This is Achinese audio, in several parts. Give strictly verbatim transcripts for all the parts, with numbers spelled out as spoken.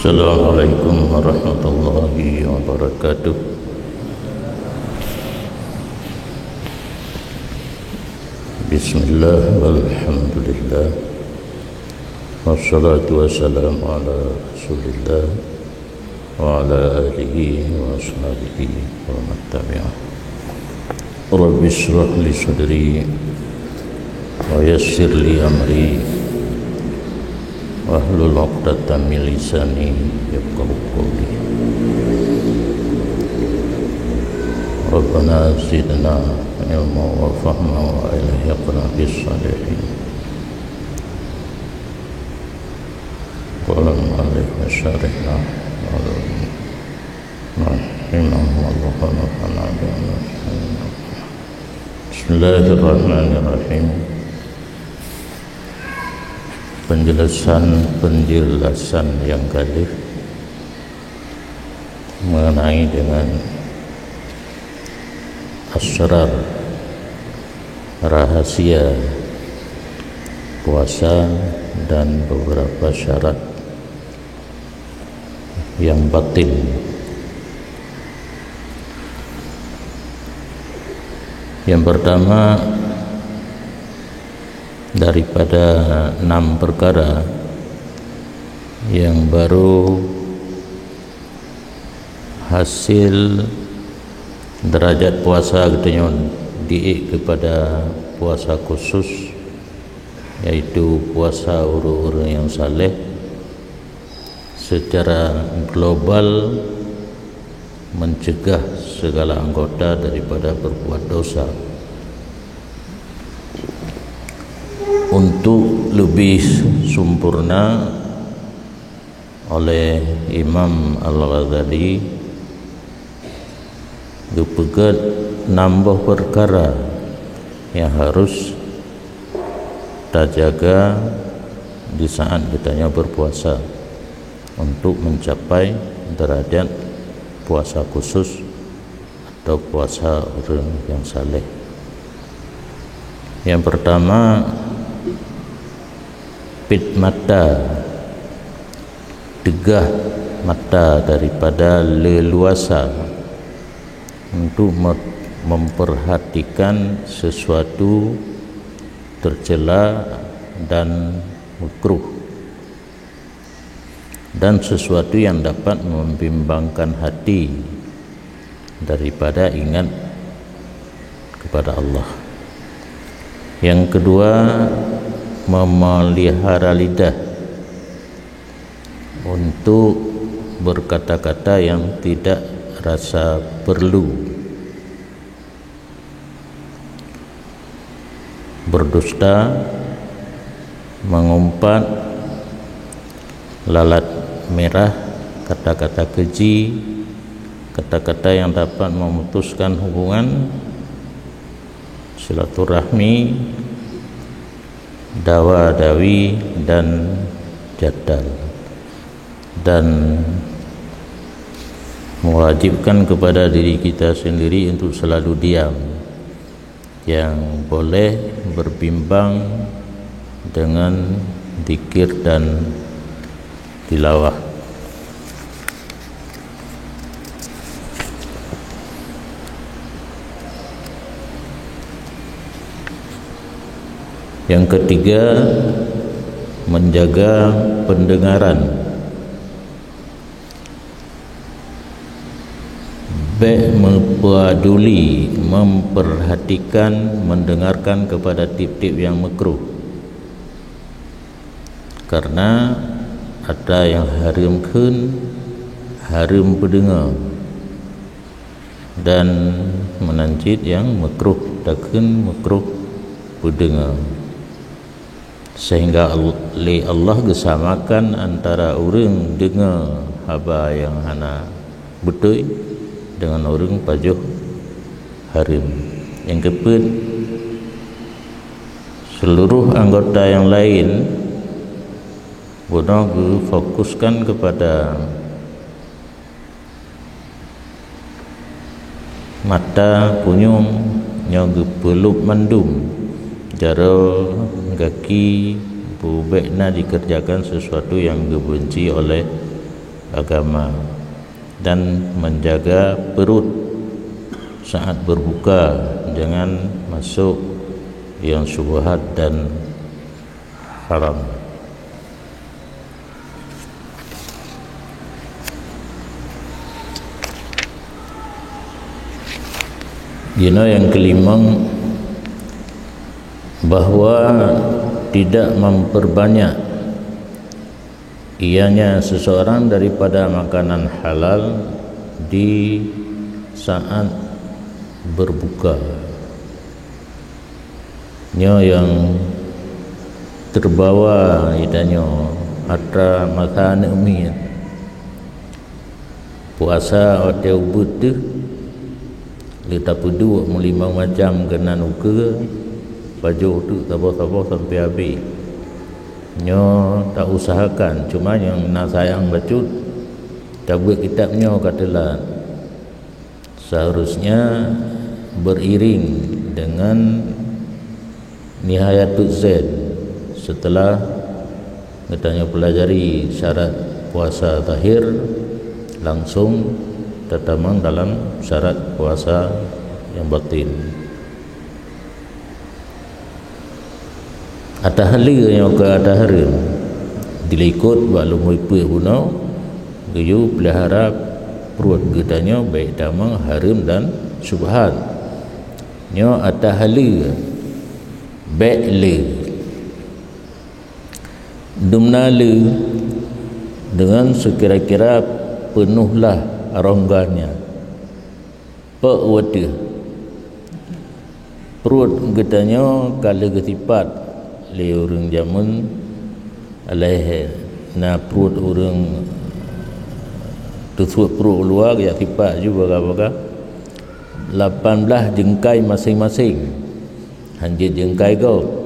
Assalamualaikum warahmatullahi wabarakatuh. Bismillah, walhamdulillah. Wassalatu wassalamu ala Rasulillah wa ala alihi wa ashabihi wa man tabi'ah. Rabbi shrah li sadri wa yassir li amri wahlul 'uqdatam min lisani yafqahu qawli. Rabbana zidna ilma wa fahma wa alhiqna bis salihin. Qala al-mu'allif wa syarihna rahimahullah wa nafa'ana bima. Bismillahirrahmanirrahim. Penjelasan-penjelasan yang galih mengenai dengan asrar, rahasia puasa dan beberapa syarat yang batin. Yang pertama, daripada enam perkara yang baru hasil derajat puasa geutanyoe diék kepada puasa khusus, yaitu puasa ureuëng-ureuëng yang saleh, secara global mencegah segala anggota daripada berbuat dosa. Untuk lebih sempurna, oleh Imam Al-Ghazali geupeugét enam boh perkara yang harus tajaga di saat geutanyoe berpuasa untuk mencapai derajat puasa khusus atau puasa ureuëng yang saleh. Yang pertama, pit mata, teugah mata daripada leluasa untuk me-, memperhatikan sesuatu tercela dan makruh, dan sesuatu yang dapat membimbangkan hati daripada ingat kepada Allah. Yang kedua, memelihara lidah untuk berkata-kata yang tidak rasa perlu. Berdusta, mengumpat, lalat mirah, kata-kata keji, kata-kata yang dapat memutuskan hubungan silaturahmi, dawa-dawi, dan jadal, dan mewajibkan kepada diri kita sendiri untuk selalu diam, yang boleh berbimbang dengan zikir dan tilawah. Yang ketiga, menjaga pendengaran. Bék meupaduli, memperhatikan, mendengarkan kepada tieb-tieb nyang makruh. Karena atra nyang hareuem kheun, hareuem peudeungoe, dan meunan cit nyang makruh takheun, makruh peudeungoe. Sehingga Al-, lé Allah geusamakan antara ureuëng deungoe haba nyang hana beutôi deungon ureuëng pajoh hareuem. Nyang keupeuet, seluruh anggota nyang laén bunoe geufokuskan keupada mata, punyueng, nyoe geupeulop mandum, jaroe, gaki, bubek na dikerjakan sesuatu nyang geubeunci oleh agama dan menjaga perut saat berbuka, jangan masuk yang syubhat dan haram. Jinoe nyang keulimong, bahwa tidak memperbanyak ianya seseorang daripada makanan halal di saat berbuka. Nyoe nyang terbawa geutanyoe atra masa aneuk miet. Puasa watée ubeut teuh, lé tapeuduek meulimong macam keunan ukeue, pajoh teuk saboh-saboh sampai habéh. Nyoe tausahakan, cuma nyang na sayang bacut, tabeuet kitab nyoe ka teulat. Seharusnya beriring dengan Nihayatul Zaid. Setelah geutanyoe pelajari syarat puasa zahir, langsung tatamong dalam syarat puasa yang batin. Ata haleue nyang ka ata hareuem, dilikot bak lôn muipeue bunoe, geuyue peulihara pruet geutanyoe bék tamong hareuem dan syubhat. Nyoe ata haleue, bék le. Dumna le deungon seukira-kira peunohlah rongga nyan. Peuet watée pruet geutanyoe ka lheueh geusipat lé ureuëng jameun, aléh na pruet ureuëng teusuet pruet u luwa geujak sipat ju bagah-bagah, lapan blaih jeungkai maséng-maséng, hanjeuet jeungkai gob.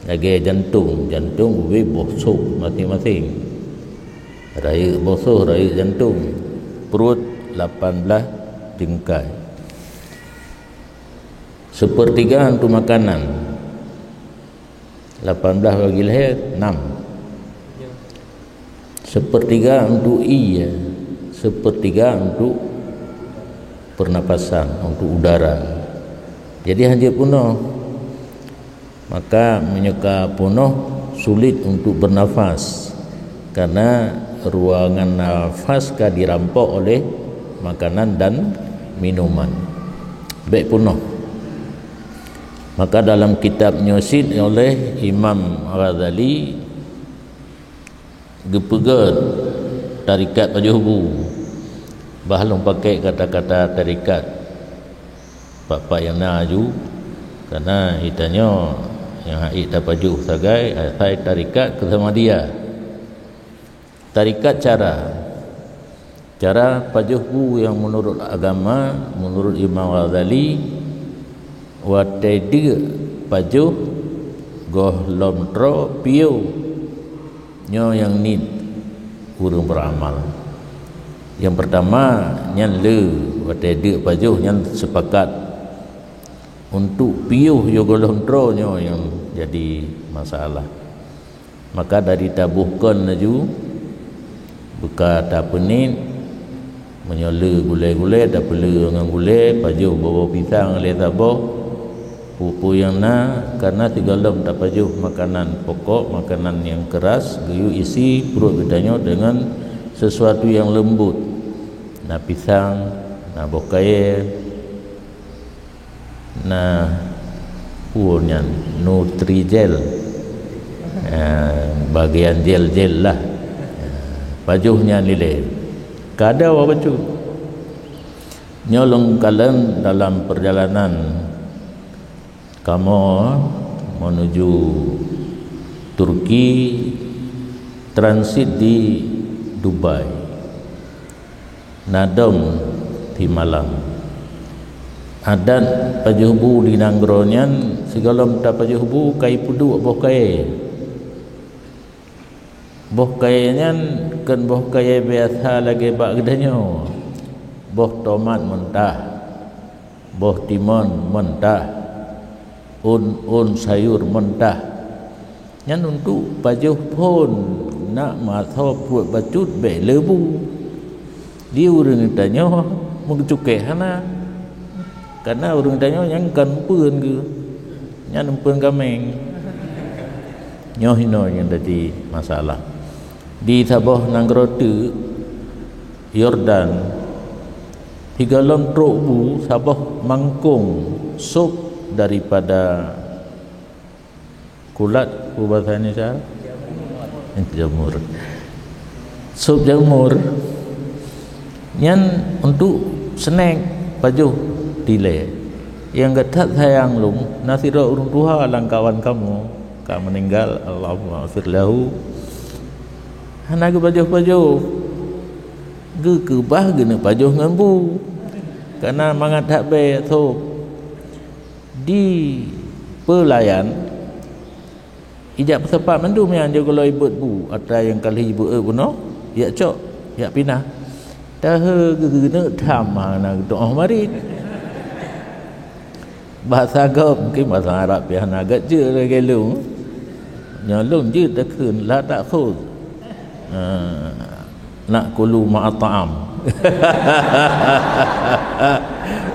Lagée jantong, jantong ubé boh soh maséng-maséng. Rayeuk boh soh, rayeuk jantong. Pruet lapan blaih jeungkai. Seupeurtiga untuk makanan. Lapan blaih bagi lhée, enam. Seupeurtiga untuk ié, seupeurtiga untuk pernapasan, untuk udara. Jadi hanjeuet peunoh. Maka meunyoe ka peunoh, sulit untuk bernafas, karena ruangan nafas ka dirampok oleh makanan dan minuman. Bék peunoh. Maka dalam kitab nyoe cit oleh Imam Ghazali, geupeugét tarekat pajoh bu. Bah lôn pakai kata-kata tarekat, Bapak nyang na aju, karena geutanyoe nyang haiek tapajoh sagai asai tarekat keu Samadiyah. Tarekat cara. Cara pajoh bu nyang meunurot agama, meunurot Imam Ghazali, watée deuk pajoh gohlom troe piôh. Nyoe nyang niet ureuëng beuramal. Nyang peurtama, nyan le watée deuk pajoh nyan seupakat. Untuk piôh yoh gohlom troe nyoe nyang jadi masalah. Maka dari taboh kon laju, beuka tapeuniet, meunyoe le gulée-gulée, tapeule ngon gulée, pajoh boh-boh pisang lé saboh, peue-peue nyang na, karena sigohlom tapajoh makanan pokok, makanan nyang keuras, geuyue isi pruet geutanyoe deungon sesuatu nyang leumbot. Na pisang, na boh kayée, na peue nyan, Nutrijel. Ah, bagian jel-jel lah. Ah, pajoh nyan ilée. Kada wa bacut. Nyoe lôn kalon dalam perjalanan kamoe menuju Turki, transit di Dubai. Na dom simalam. Adat pajoh bu di nanggroe nyan, sigohlom tapajoh bu ka ipeuduek boh kayée. Boh kayée nyan kon boh kayée biasa lagée bak geutanyoe. Boh tomat meuntah, boh timon meuntah, ôn-ôn sayur meuntah. Nyan untuk pajoh phon Nak meuasoe pruet bacut bék le bu. Di ureuëng tanyoe meucukéh hana. Karena ureuëng tanyoe nyang kon peuen geuh. Nyan peuen gaméng. Nyoe hinoe nyang jadi masalah. Di saboh nanggroe teuk Yordan, sigohlom trok bu saboh mangkong sop daripada kulat, peue bahasa Indonesia? Jamur. Sop jamur. Nyan untuk snack pajoh dilée. Nyang that sayang lom, na sidroe ureuëng tuha lam kawan kamoe ka meuninggal, Allahumma ghafir lahu. Hana geupajoh-pajoh. Geukeubah geuneuk pajoh ngon bu. Karena mangat that bék sop. Di peulayan, ijak peusapat mandum nyan, jeuet geuloe ibeuet bu, atra nyang ka lheueh ibeuet bunoe, ijak cok, ijak pinah. Tahe geuneuk tham hana geutu'oh marit. Bahasa gob, mungkin bahasa Arab pih hana gét jeuet lagée lôn. Nyoe lôn jeuet takheun, la ta'khudz. Ah, na'kulu ma'at ta'am.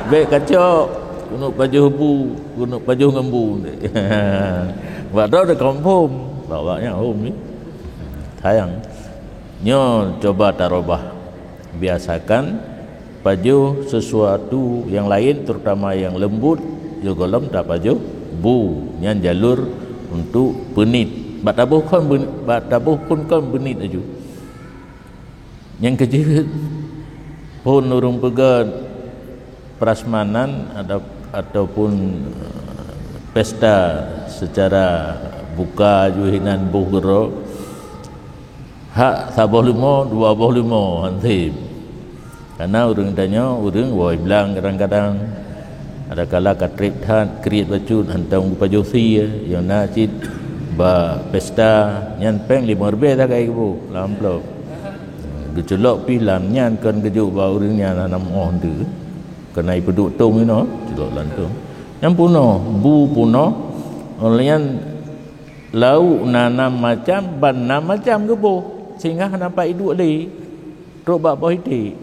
Bék kacok, keuneuk pajoh bu, keuneuk pajoh ngon bu. Bak droe teuka hom, bak awaknyan hom ni. Sayang. Nyoe cuba tarubah. Biasakan pajoh sesuatu nyang laén, terutama nyang leumbut, sigohlom tapajoh bu. Nyan jalur untuk peuniet. Bak taboh kon beun-, bak taboh phon kon beuniet laju. Nyang keujeuet, phon ureuëng peugét prasmanan ada, ataupun, eh, pesta secara buka laju hinan boh keudroe. Hak saboh leumo, dua boh leumo, han sép. Karena ureuëng tanyoe, ureuëng woe blang kadang-kadang. Adakala ka treb that, kriet bacut, hantom geupajoh sie, nyang na cit bak pesta, nyan péng limong ribée sagai geuboh lam amplop. Geuculok pih lam nyan kon geujok bak ureuëng nyan hana meu'oh teuh. Keuneuk ipeuduek tong inoe, culok lam tong. Nyan punoh, bu punoh, óh lheueh nyan lauk na nam macam, ban nam macam geuboh, sehingga hana pat iduek lé. Trok bak boh iték.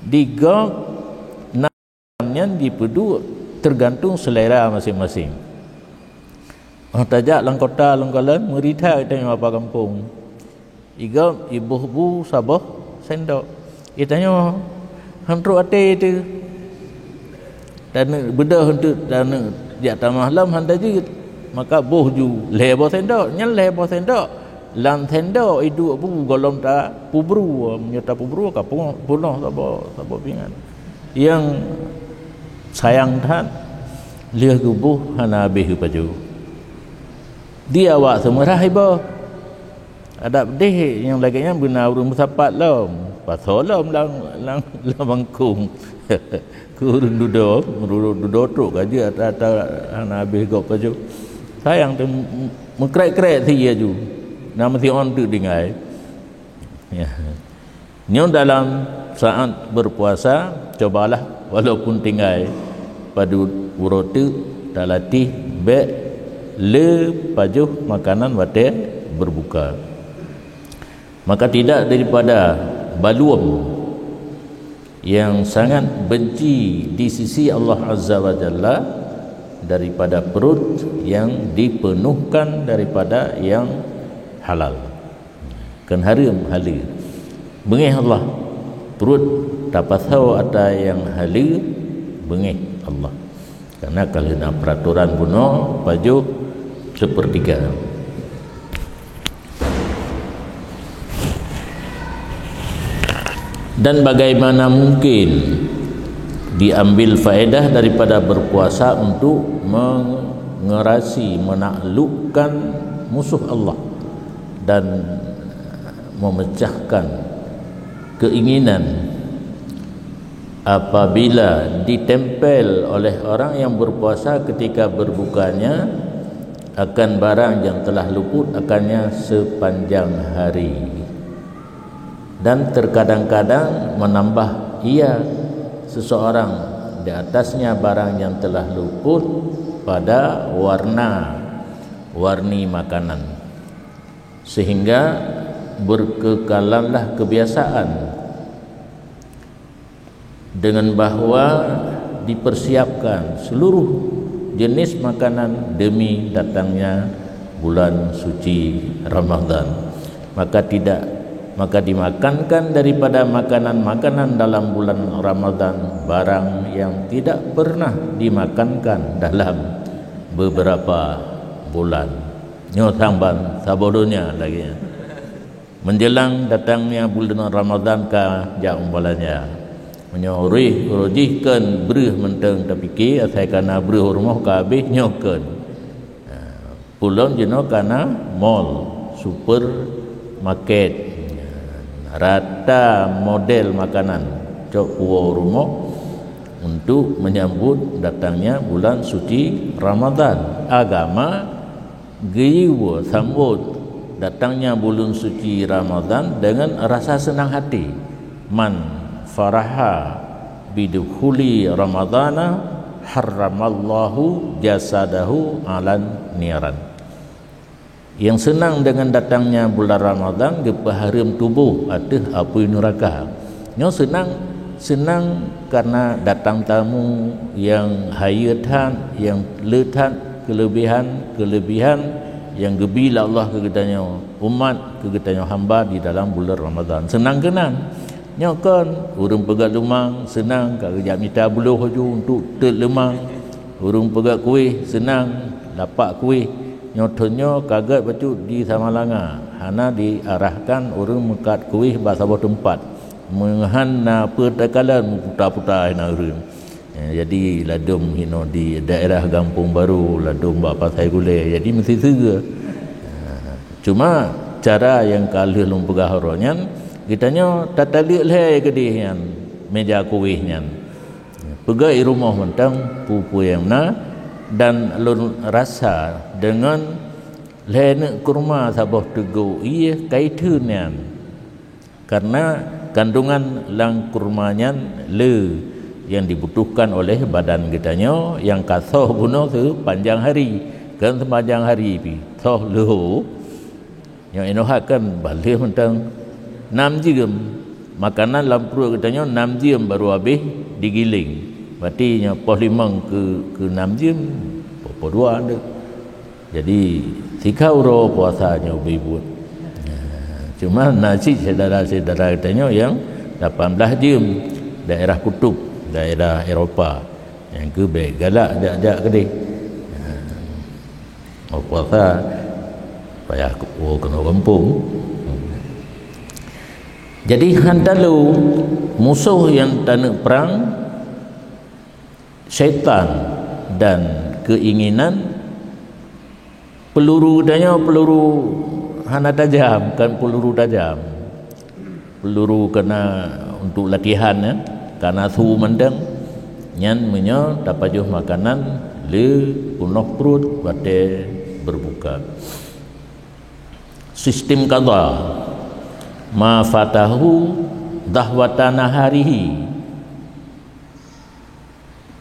Di gob nam nyan jipeuduek teugantung seulera maséng-maséng. Óh tajak lam kota, lam kalon, meuri that tanyoe haba gampông. Igob iboh bu saboh sendok. Itanyoe han trok até teuh. Taneuk beudôh eunteuk taneuk jak tamah lom han tajeuet. Maka boh ju lhée boh sendok. Nyan lhée boh sendok, lam sendok iduek bu gohlom tapubru. Meunyoe tapubru ka pu-, punoh saboh, saboh pingan. Nyang sayang that, lheueh geuboh hana habéh geupajoh. Di awak seumeurah iboh. Adak deh nyang lagée nyan beuna ureuëng meusapat lom, pasoe lom lam, lam, lam mangkong. Keu ureuëng dudoe, ureuëng dudoe trok ka jeuet ata-ata hana habéh gob pajoh. Sayang teuh meukrek-krek sie laju. Na meusiôn teuk tinggai. Ya. Nyoe dalam saat berpuasa, cobalah walaupun tinggai padub uroe teuk, talatih bék le pajoh makanan watée berbuka. Maka tidak daripada baluem yang sangat benci di sisi Allah Azza wa Jalla daripada perut yang dipenuhkan daripada yang halal. Kon hareuem haleue. Beungéh Allah. Pruet tapasoe atra nyang haleue, beungéh Allah. Karena ka lheueh na peraturan bunoe pajoh seupeurtiga. Dan bagaimana mungkin diambil faedah daripada berpuasa untuk mengerasi, menaklukkan musuh Allah dan memecahkan keinginan apabila ditempel oleh orang yang berpuasa ketika berbukanya akan barang yang telah luput akannya sepanjang hari, dan terkadang-kadang menambah ia seseorang di atasnya barang yang telah luput pada warna-warni makanan. Sehingga berkekalanlah kebiasaan dengan bahwa dipersiapkan seluruh jenis makanan demi datangnya bulan suci Ramadan. Maka tidak maka dimakankan daripada makanan-makanan dalam bulan Ramadan barang yang tidak pernah dimakankan dalam beberapa bulan. Nyoe sambang saboh donya lagée nyan. Menjelang datangnya bulan Ramadan ka jak meubelanja. Meunyoe rih uroe jih kheun breueh mantong tapike, asai kana breueh u rumoh ka habéh nyoe kheun. Pulon jinoe kana mall, supermarket, rata model makanan cok puwoe u rumoh untuk menyambut datangnya bulan suci Ramadan. Agama geuyue sambot datangnya bulan suci Ramadan dengan rasa senang hati. Man faraha bidukhuli Ramadana harramallahu jasadahu alan niran. Yang senang dengan datangnya bulan Ramadan geupeuhareuem tuboh ateueh apui nuraka. Nyoe senang, senang karena datang tamu yang hayeue that, yang le that, keulebihan-keulebihan yang geubi lé Allah keu geutanyoe umat, keu geutanyoe hamba di dalam bulan Ramadan. Senang keunan. Nyoe kon ureuëng peugét leumang senang ka geujak mita buloh laju untuk teut leumang. Ureuëng peugét kueh senang lapak kueh. Nyoe thon nyoe ka gét bacut di Samalanga hana diarahkan ureuëng meukat kueh bak saboh teumpat. Meuhan na peue takalon meuputa-puta hina ureuëng. Ya, jadi ladom hino di daerah Gampông Baru, ladom bak Pasai Gulai. Jadi meusiseue. Ha, cuma cara nyang ka lheueh lôn peugah uroe nyan, geutanyoe tataleuek lhée keudeh nyan, meja kueh nyan. Peugét i rumoh mantong peue-peue nyang na, dan lôn rasa deungon lhée neuk kurma saboh teugok ié ka itheun nyan. Karena kandungan lam kurma nyan le yang dibutuhkan oleh badan geutanyoe nyang ka soh bunoe seupanjang hari, kon seupanjang hari pih, soh leuho. Nyang inoe kan baleh mantong nam jeuem. Makanan lam pruet geutanyoe nam jeuem baru habéh digiléng. Berarti nyoe poh limong keu, keu nam jeuem, poh, poh dua deh. Jadi, sikha uroe puasa nyoe beuibuet. Cuma na cit syedara-syedara geutanyoe nyang lapan belas jeuem, daerah kutub, daerah Eropa. Nyang keu bék galak jak-jak keudeh. Oh, puasa payah keunoe gampông. Jadi, hán talu musoh nyang taneuk prang, syaitan dan keinginan. Peuluru tanyoe peuluru hana tajam, kon peuluru tajam. Peuluru kana untuk latihan, ya, kana su mantong. Nyan meunyoe tapajoh makanan le peunoh pruet watée berbuka. Sistem qadha, ma fatahu dhahwata naharihi.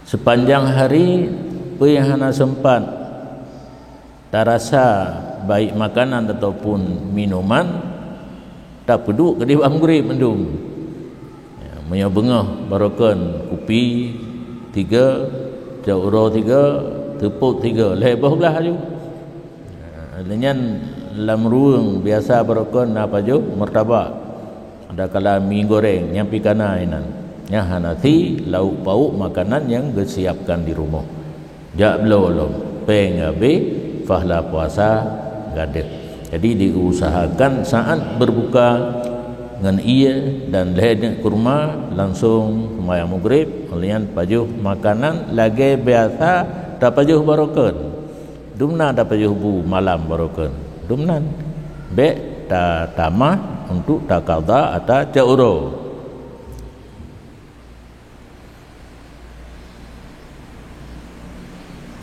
Sepanjang hari, peue nyang hana sempat tarasa, baik makanan ataupun minuman, tapeuduek keudeh bak meugreb mandum. Ya, meunyoe beungoh barokon kupi tiga, cok uroe tiga, teupot tiga, lhée boh glah laju. Ha, lheueh nyan lam ruweueng biasa barokon na pajoh martabak. Adakala mi goreng nyang pih kana inan. Nyan hana si lauk pauk makanan nyang geusiapkan di rumoh. Jak bloe lom, péng habéh, pahala puasa gadôh. Jadi diusahakan saat berbuka ngon ié dan lhée neuk kurma langsong seumayang meugreb, lheueh nyan pajoh makanan lagée biasa tapajoh barokon. Dumna tapajoh bu malam barokon. Dumnan. Bék tatamah untuk takadha ata cok uroe.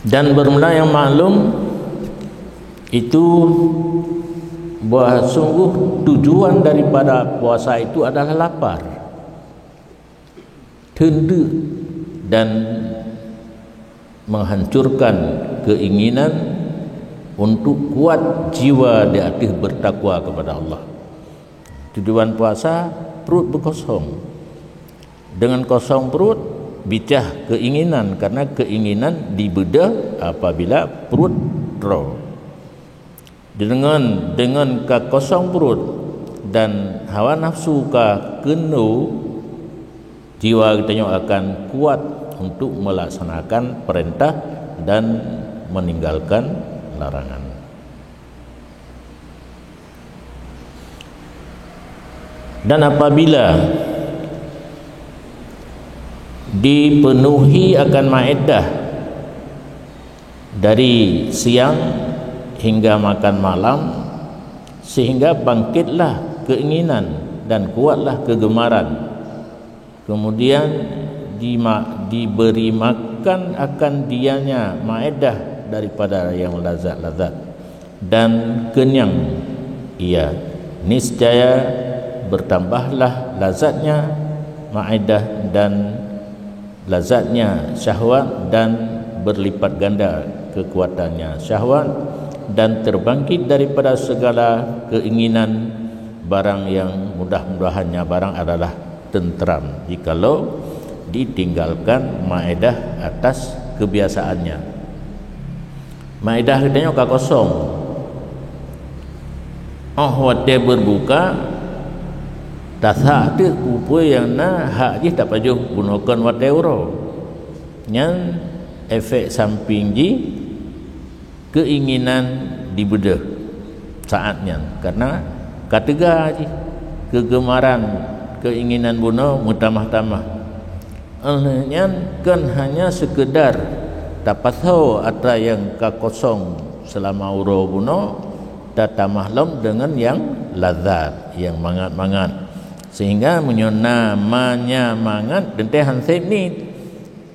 Dan beureulah nyang maklum, itu bahwa sungguh tujuan daripada puasa itu adalah lapar, teundeuk, dan menghancurkan keinginan untuk kuat jiwa di ateueh bertakwa kepada Allah. Tujuan puasa, perut beukosong. Dengan kosong perut, bicah keinginan, karena keinginan dibeudôh apabila perut droe. Dengan, dengan ka kosong perut dan hawa nafsu ka keunoe, jiwa geutanyoe akan kuat untuk melaksanakan perintah dan meninggalkan larangan. Dan apabila dipenuhi akan maeddah dari siang hingga makan malam, sehingga bangkitlah keinginan dan kuatlah kegemaran. Kemudian dima-, diberi makan akan dianya maeddah daripada yang lazat-lazat, dan kenyang ia. Niscaya bertambahlah lazatnya maeddah dan lazatnya syahwat, dan berlipat ganda kekuatannya syahwat, dan terbangkit daripada segala keinginan barang yang mudah-mudahannya barang adalah tentram jikalau ditinggalkan maeddah atas kebiasaannya. Maeddah geutanyoe ka kosong. Óh watée berbuka, tasak teuk peue-peue nyang na hak jih tapajoh bunoe kon watée uroe. Nyan efek samping jih keinginan dibeudôh saat nyan, karena ka teuga jih kegemaran, keinginan bunoe meutamah-tamah. Óh lheueh nyan kon hanya sekedar tapasoe atra nyang ka kosong selama uroe bunoe, tatamah lom deungon nyang lazat, nyang mangat-mangat. Sehingga meunyoe na ma-, mangat teuntée han sép niet,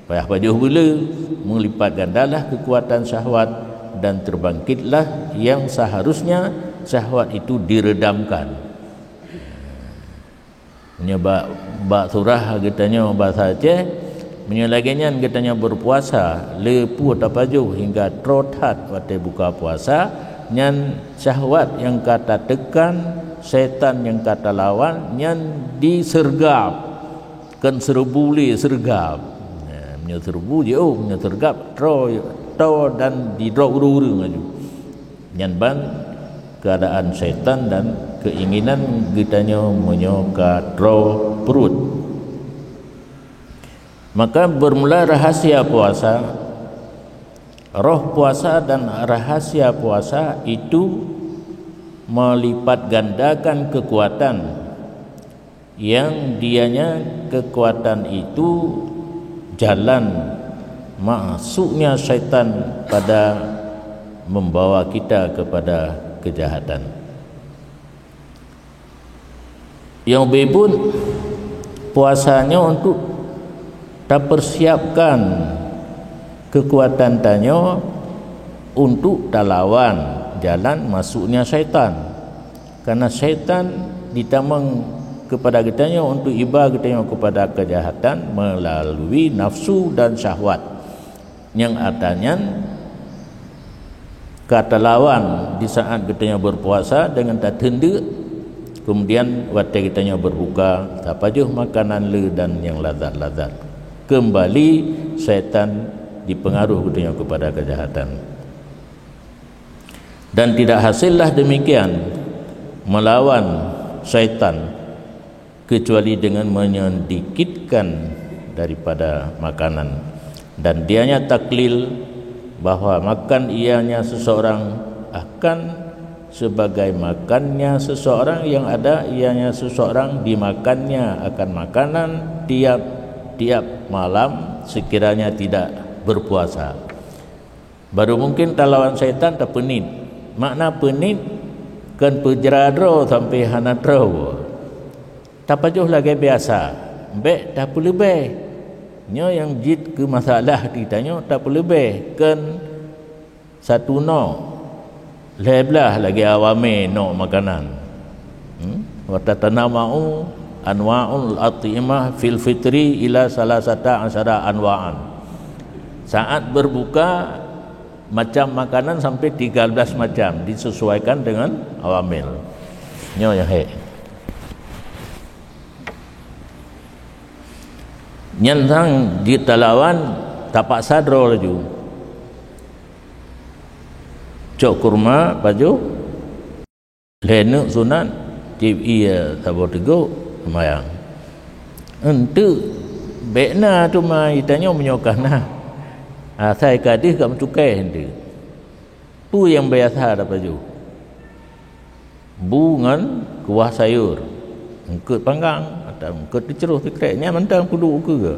payah pajoh beule, meulipat gandalah kekuatan syahwat dan terbangkitlah yang seharusnya syahwat itu diredamkan. Meunyoe bak, bak surah geutanyoe basa Aceh, meunyoe lagée nyan geutanyoe berpuasa, le peue tapajoh hingga troe that watée buka puasa, nyan syahwat nyang ka tatekan, setan nyang ka talawan, nyan diseurgab, kon seureubu le seurgab. Nah, meunyoe seureubu jiôh, meunyoe seurgab, troe, troe dan didroe ureuëng-ureuëng laju. Nyan ban keuadaan syaitan dan keinginan geutanyoe meunyoe ka troe pruet. Maka, beurmula rahasia puasa, roh puasa dan rahasia puasa itu meulipat gandakan keukuatan. Yang dianya kekuatan itu jalan masuknya syaitan pada membawa kita kepada kejahatan. Nyang beuet puasa nyoe untuk tapersiapkan kekuatan tanyoe untuk talawan jalan masuknya syaitan. Karena syaitan ditamong kepada geutanyoe untuk iba geutanyoe kepada kejahatan melalui nafsu dan syahwat. Nyang atra nyan ka talawan di saat geutanyoe berpuasa dengan tateundeuk, kemudian watée geutanyoe berbuka, tapajoh makanan le dan nyang lazat-lazat. Kembali syaitan dipengaruh geutanyoe kepada kejahatan. Dan tidak hasillah demikian melawan syaitan, kecuali dengan menyedikitkan daripada makanan. Dan dianya taklil bahwa makan ianya seseorang akan sebagai makannya seseorang yang ada ianya seseorang dimakannya akan makanan tiap-tiap malam sekiranya tidak berpuasa. Baru mungkin talawan syaitan tapeuniet. Makna peuniet, kon peujra droe sampoe hana troe. Tapajoh lagée biasa, bék tapeuleubeh. Nyoe nyang jeuet keu masalah geutanyoe tapeuleubeh, kon satu noe, lhée blaih lagée awamé noe makanan. Hmm? Wa tatanawa'u anwa'ul at'imah fil fitri ila salasata asyara anwa'an. Saat berbuka, macam makanan sampai tiga belas macam, disesuaikan dengan awamil. Nyoe nyang hék. Nyan sang jeuet talawan, tapaksa droe laju. Cok kurma, pajoh, lhèe neuk sunat, cit ié saboh teugok, seumayang. Enteuk, bèk na teuma geutanyoe meunyoe ka na. Asai ka deuh ka meucukai enteuk. Peue nyang biasa tapajoh? Bu ngon kuah sayur, eungkot panggang, atau eungkot teucroh sikrek, nyan mantong peuduek ukeue.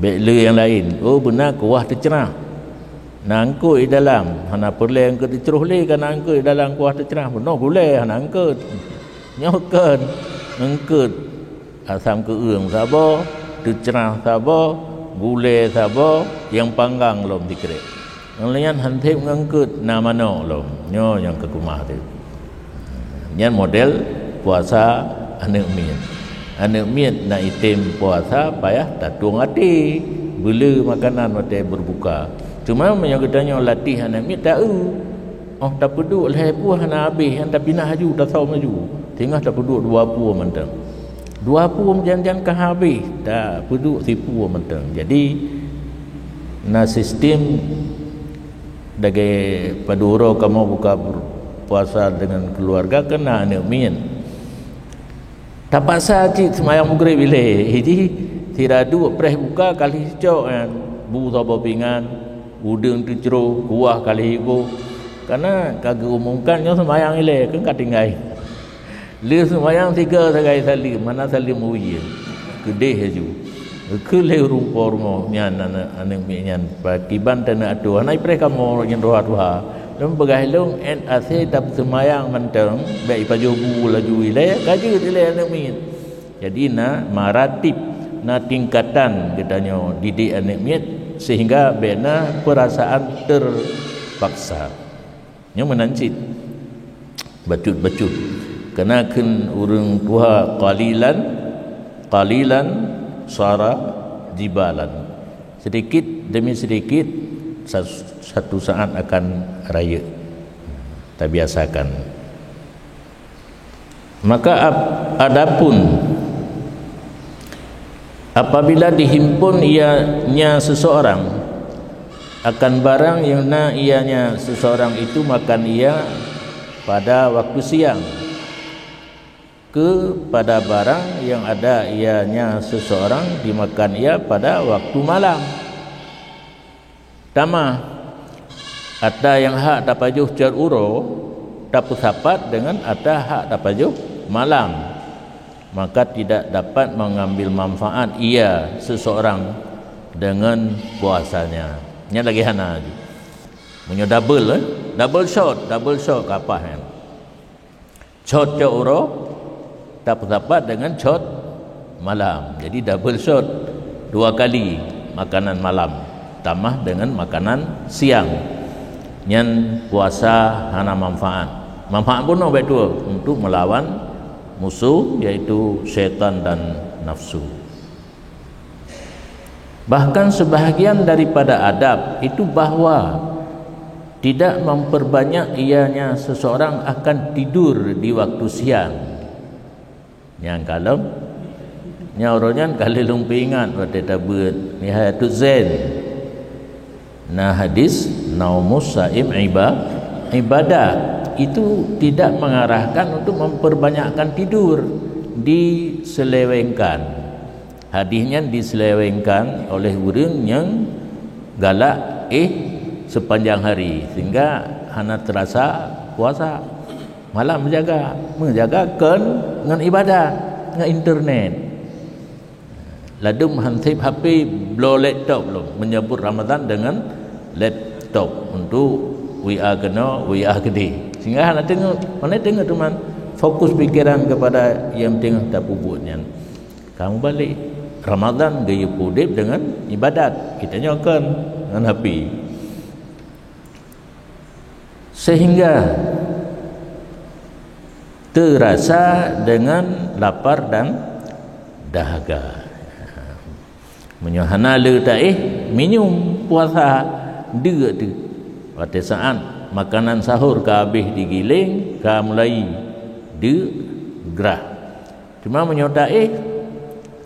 Bèk le nyang laén. Oh, beuna kuah teucrah. Na eungkot di dalam, hana peureulèe eungkot teucroh lé, ka na eungkot di dalam kuah teucrah. Bunoe gulèe hana eungkot. Nyoe kon eungkot. Asam keueung saboh, teucrah saboh, gulèe saboh, nyang panggang lom sikrek. Nyang laén han sép ngon eungkot, na manok lom. Nyoe nyang ka keumah teuh. Nyan model puasa aneuk miet. Aneuk miet na item puasa payah tatueng até, beule makanan watèe beureubuka. Cuma meunyoe geutanyoe latih aneuk miet, ta-eu. Oh, tapeuduek lhèe buah hana habéh, nyan tapinah laju, tasöm laju. Singoh tapeuduek dua pue mantong. Dua pue meujan-jan ka habéh, tapeuduek sipue mantong. Jadi, na sistem lagèe padub uroe kamoe buka puasa deungon keuluwarga, keu na aneuk miet. Tapaksa cit seumayang Maghrib ilèe. Jadi, sira duek preh buka ka lheuh cok nyan, bu saboh pingan, udeueng teucroh, kuah ka lheuh iboh. Karena ka geuumumkan nyoe seumayang ilèe, kan ka tinggai. Lheuh seumayang tiga sagai saleuem, hana saleuem uye. Keudeh laju. Keu lheuh rumpok rumoh nyan aneuk, aneuk miet nyan, pakiban taneuk atoe, hana ipreh kamoe nyan tuha-tuha. Lôn peugah lôn, "Ét asèe tapeuseumayang mantong, bèk ipajoh bu laju ilèe, ka jeuet ilèe aneuk miet." Jadi na maratib, na tingkatan geutanyoe didik aneuk miet, sehingga bèk na peurasaan terpaksa. Nyoe meunan cit. Bacut-bacut. Kana kheun ureueng tuha, qalilan, qalilan sara jibalan. Sedikit demi sedikit, sa-, satu saat akan rayeuk. Tabiasakan. Maka ap-, adapun apabila dihimpun ianya seseorang akan barang yang na ianya seseorang itu makan ia pada waktu siang, kepada barang yang ada ianya seseorang dimakan ia pada waktu malam. Tamah, atra nyang hak tapajoh cot uroe, tapeusapat deungon atra hak tapajoh malam, maka tidak dapat mengambil manfaat ia seseorang dengan puasanya. Nyan lagèe hana jih. Meunyoe double, eh? Double shot, double shot ka paih nyan. Cot cot uroe, tapeusapat deungon cot malam. Jadi double shot, dua kali makanan malam, tamah deungon makanan siang. Nyan puasa hana manfaat. Manfaat bunoe bèk tuwoe untuk melawan musuh, yaitu syaitan dan nafsu. Bahkan sebahagian daripada adab itu bahwa tidak memperbanyak ianya seseorang akan tidur di waktu siang. Nyang kalon, nyang uroe nyan ka lheueh lôn peuingat watèe tabeuet Nihayatul Zain. Na hadis, "Naumus saim iba-, ibadah." Itu tidak mengarahkan untuk memperbanyakkan tidur, diselewengkan. Hadis nyan diselewengkan oleh ureueng nyang galak éh sepanjang hari, sehingga hana terasa puasa. Malam meujaga, meujaga kon ngon ibadat, ngon internet. Ladum han sép H P, bloe laptop lom, menyambut Ramadan dengan laptop untuk W A keunoe, W A keudeh. Sehingga hana teungoh, hana teungoh teuma fokus pikiran kepada nyang teungoh tapeubuet nyan. Ka mubalek. Ramadan geuyue udép deungon ibadat. Geutanyoe kon ngon H P. Sehingga terasa dengan lapar dan dahaga. Meunyoe hana le taéh, minyeum puasa deuk teuh. Watée saát makanan sahur ka habéh digiléng, ka mulai deuk grah. Cuma meunyoe taéh,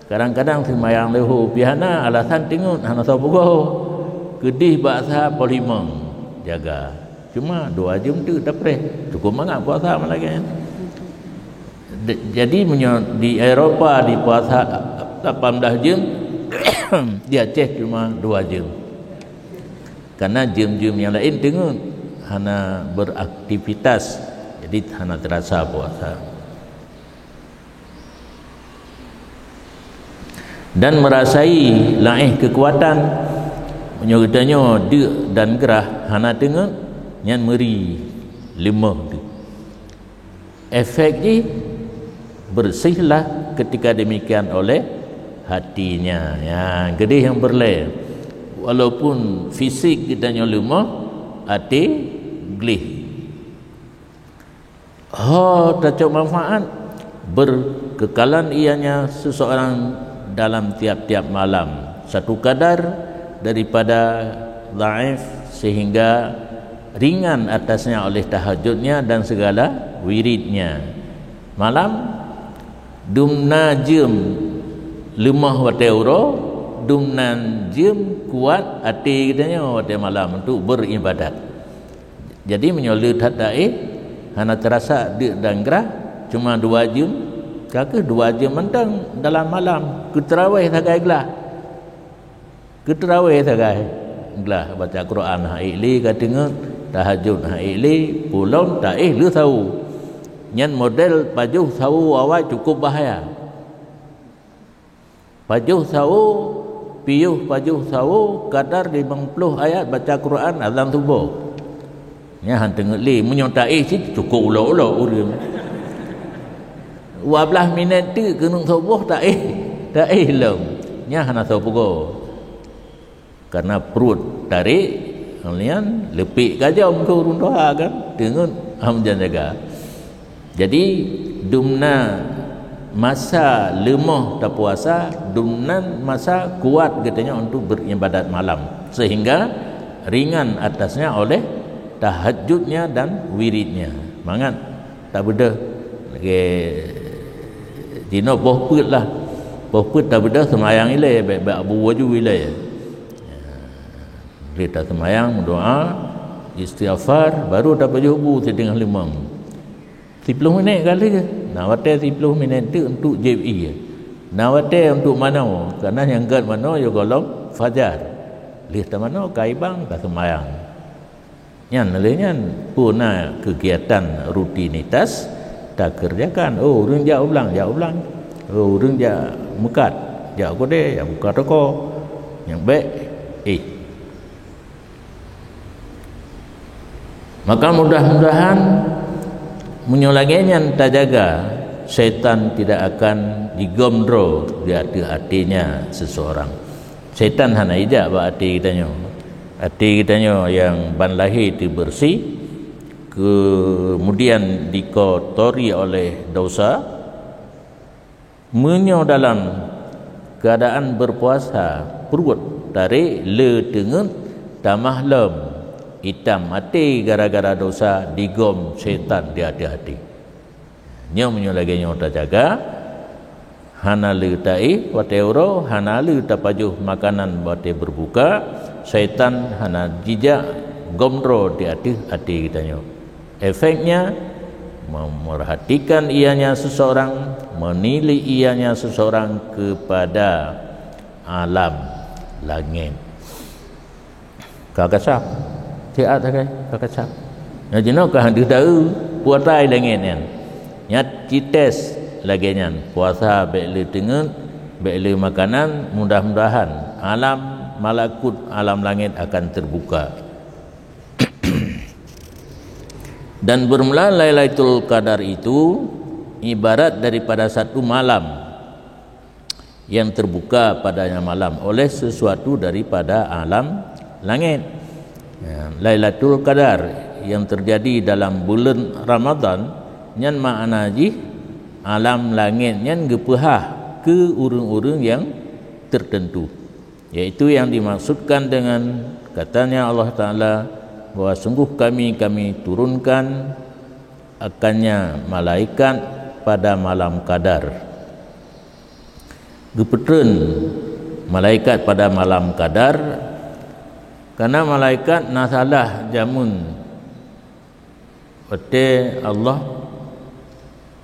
kadang-kadang seumayang leuho pih hana, alasan teungeut hana soe peugoe. Keudeh bak sa poh limong jaga. Cuma dua jeuem teuk tapreh. Cukup mangat puasa malam nyan. De-, jadi meunyoe di Eropa di puasa lapan belas jeuem, di Aceh cuma dua jeuem. Karena jeuem-jeuem nyang laén teungeut hana beraktivitas, jadi hana terasa puasa. Dan merasai laéh kekuatan. Meunyoe geutanyoe deuk dan grah hana teungeut, nyan meuri, leumoh teuk. Efek jih, bersihlah ketika demikian oleh hatinya. Ya, jadi nyang peureulée, walaupun fisik geutanyoe leumoh, até gleh. Ho tacok manfaat, berkekalan ianya seseorang dalam tiap-tiap malam, satu kadar daripada dhaif, sehingga ringan atasnya oleh tahajudnya dan segala wiridnya. Malam, dumna jeuem leumoh watée uroe, dumnan jeuem kuat até geutanyoe watée malam untuk beribadat. Jadi meunyoe le that taéh, hana teurasa deuk dan grah, cuma dua jeuem, ka kheueh dua jeuem mantong dalam malam, keu tarawih sagai glah. Keu tarawih sagai glah, baca Quran hana ék lé ka teungeut, tahajud hana ék lé, pulom taéh lheueh sawo. Nyan model pajoh sawo awai cukup bahaya. Pajoh sawo, piôh pajoh sawo, kadar limong ploh ayat baca Quran azan suboh. Nyan han teungeut lé, meunyoe taéh cit cukup ulok-ulok ureuëng. Dua belas minét teuk keuneuk suboh taéh, taéh lom. Nyan hana soe peugoe. Karena pruet tarék, lian leupek ka jom keu ureuëng tuha kan, teungeut ham jan jaga. Jadi dumna masa leumoh tapuasa, dumnan masa kuat geutanyoe untuk beribadat malam, sehingga ringan atasnya oleh tahajudnya dan wiridnya. Mangat tabeudôh lagée jinoe boh peuet lah. Boh peuet tabeudôh seumayang ilée, bék-bék abu aju ilée. Lheueh taseumayang, meudoá, istighfar, baru tapajoh bu siteungoh limong. Siploh minét ka lheueh. Na watée siploh minét teuk untuk jieb ié. Na watée untuk manoe, karena nyang gét manoe yoh gohlom fajar. Lheueh tamanoe ka ibang taseumayang. Nyan lé nyan peue na keugiatan rutinitas takeureujakan. Oh, ureuëng jak u blang, jak u blang. Oh, ureuëng jak meukat, jak u keudée, jak buka toko. Nyang bék, eh. Maka mudah-mudahan meunyoe lagée nyan tajaga, setan tidak akan jigom droe di ateueh aténya seseorang. Setan hana ijak bak até geutanyoe. Até geutanyoe nyang ban lahé teubeureuséh, keumudian dikotori oleh dosa, meunyoe dalam keuadaan beureupuasa pruet tarék le teungeut, tamah lom itam até gara-gara dosa, digom setan di ateueh até. Nyoe meunyoe lagée nyoe tajaga, hana le taéh watée uroe, hana le tapajoh makanan watée beureubuka, setan hana jijak gom droe di ateueh até geutanyoe. Efeknya, memerhatikan ianya seseorang, menilai ianya seseorang kepada alam langét. Ka kasab. Siat sagai, ka kasab. Nyan jinoe ka deuh taeu, peue ata i langét nyan. Nyan cites lagée nyan. Puasa bék le teungeut, bék le makanan, mudah-mudahan alam malakut, alam langét akan terbuka. Dan bermula Lailatul Qadar itu ibarat daripada satu malam yang terbuka padanya malam oleh sesuatu daripada alam langét. Ya, Lailatul Qadar yang terjadi dalam bulan Ramadan, nyan makna jih alam langét nyan geupeuhah keu ureuëng-ureuëng nyang tertentu. Yaitu yang dimaksudkan dengan katanya Allah Ta'ala, bahwa sungguh kami, kami turunkan akannya malaikat pada malam Qadar. Geupeutreun malaikat pada malam Qadar, karena malaikat na salah jameun watée Allah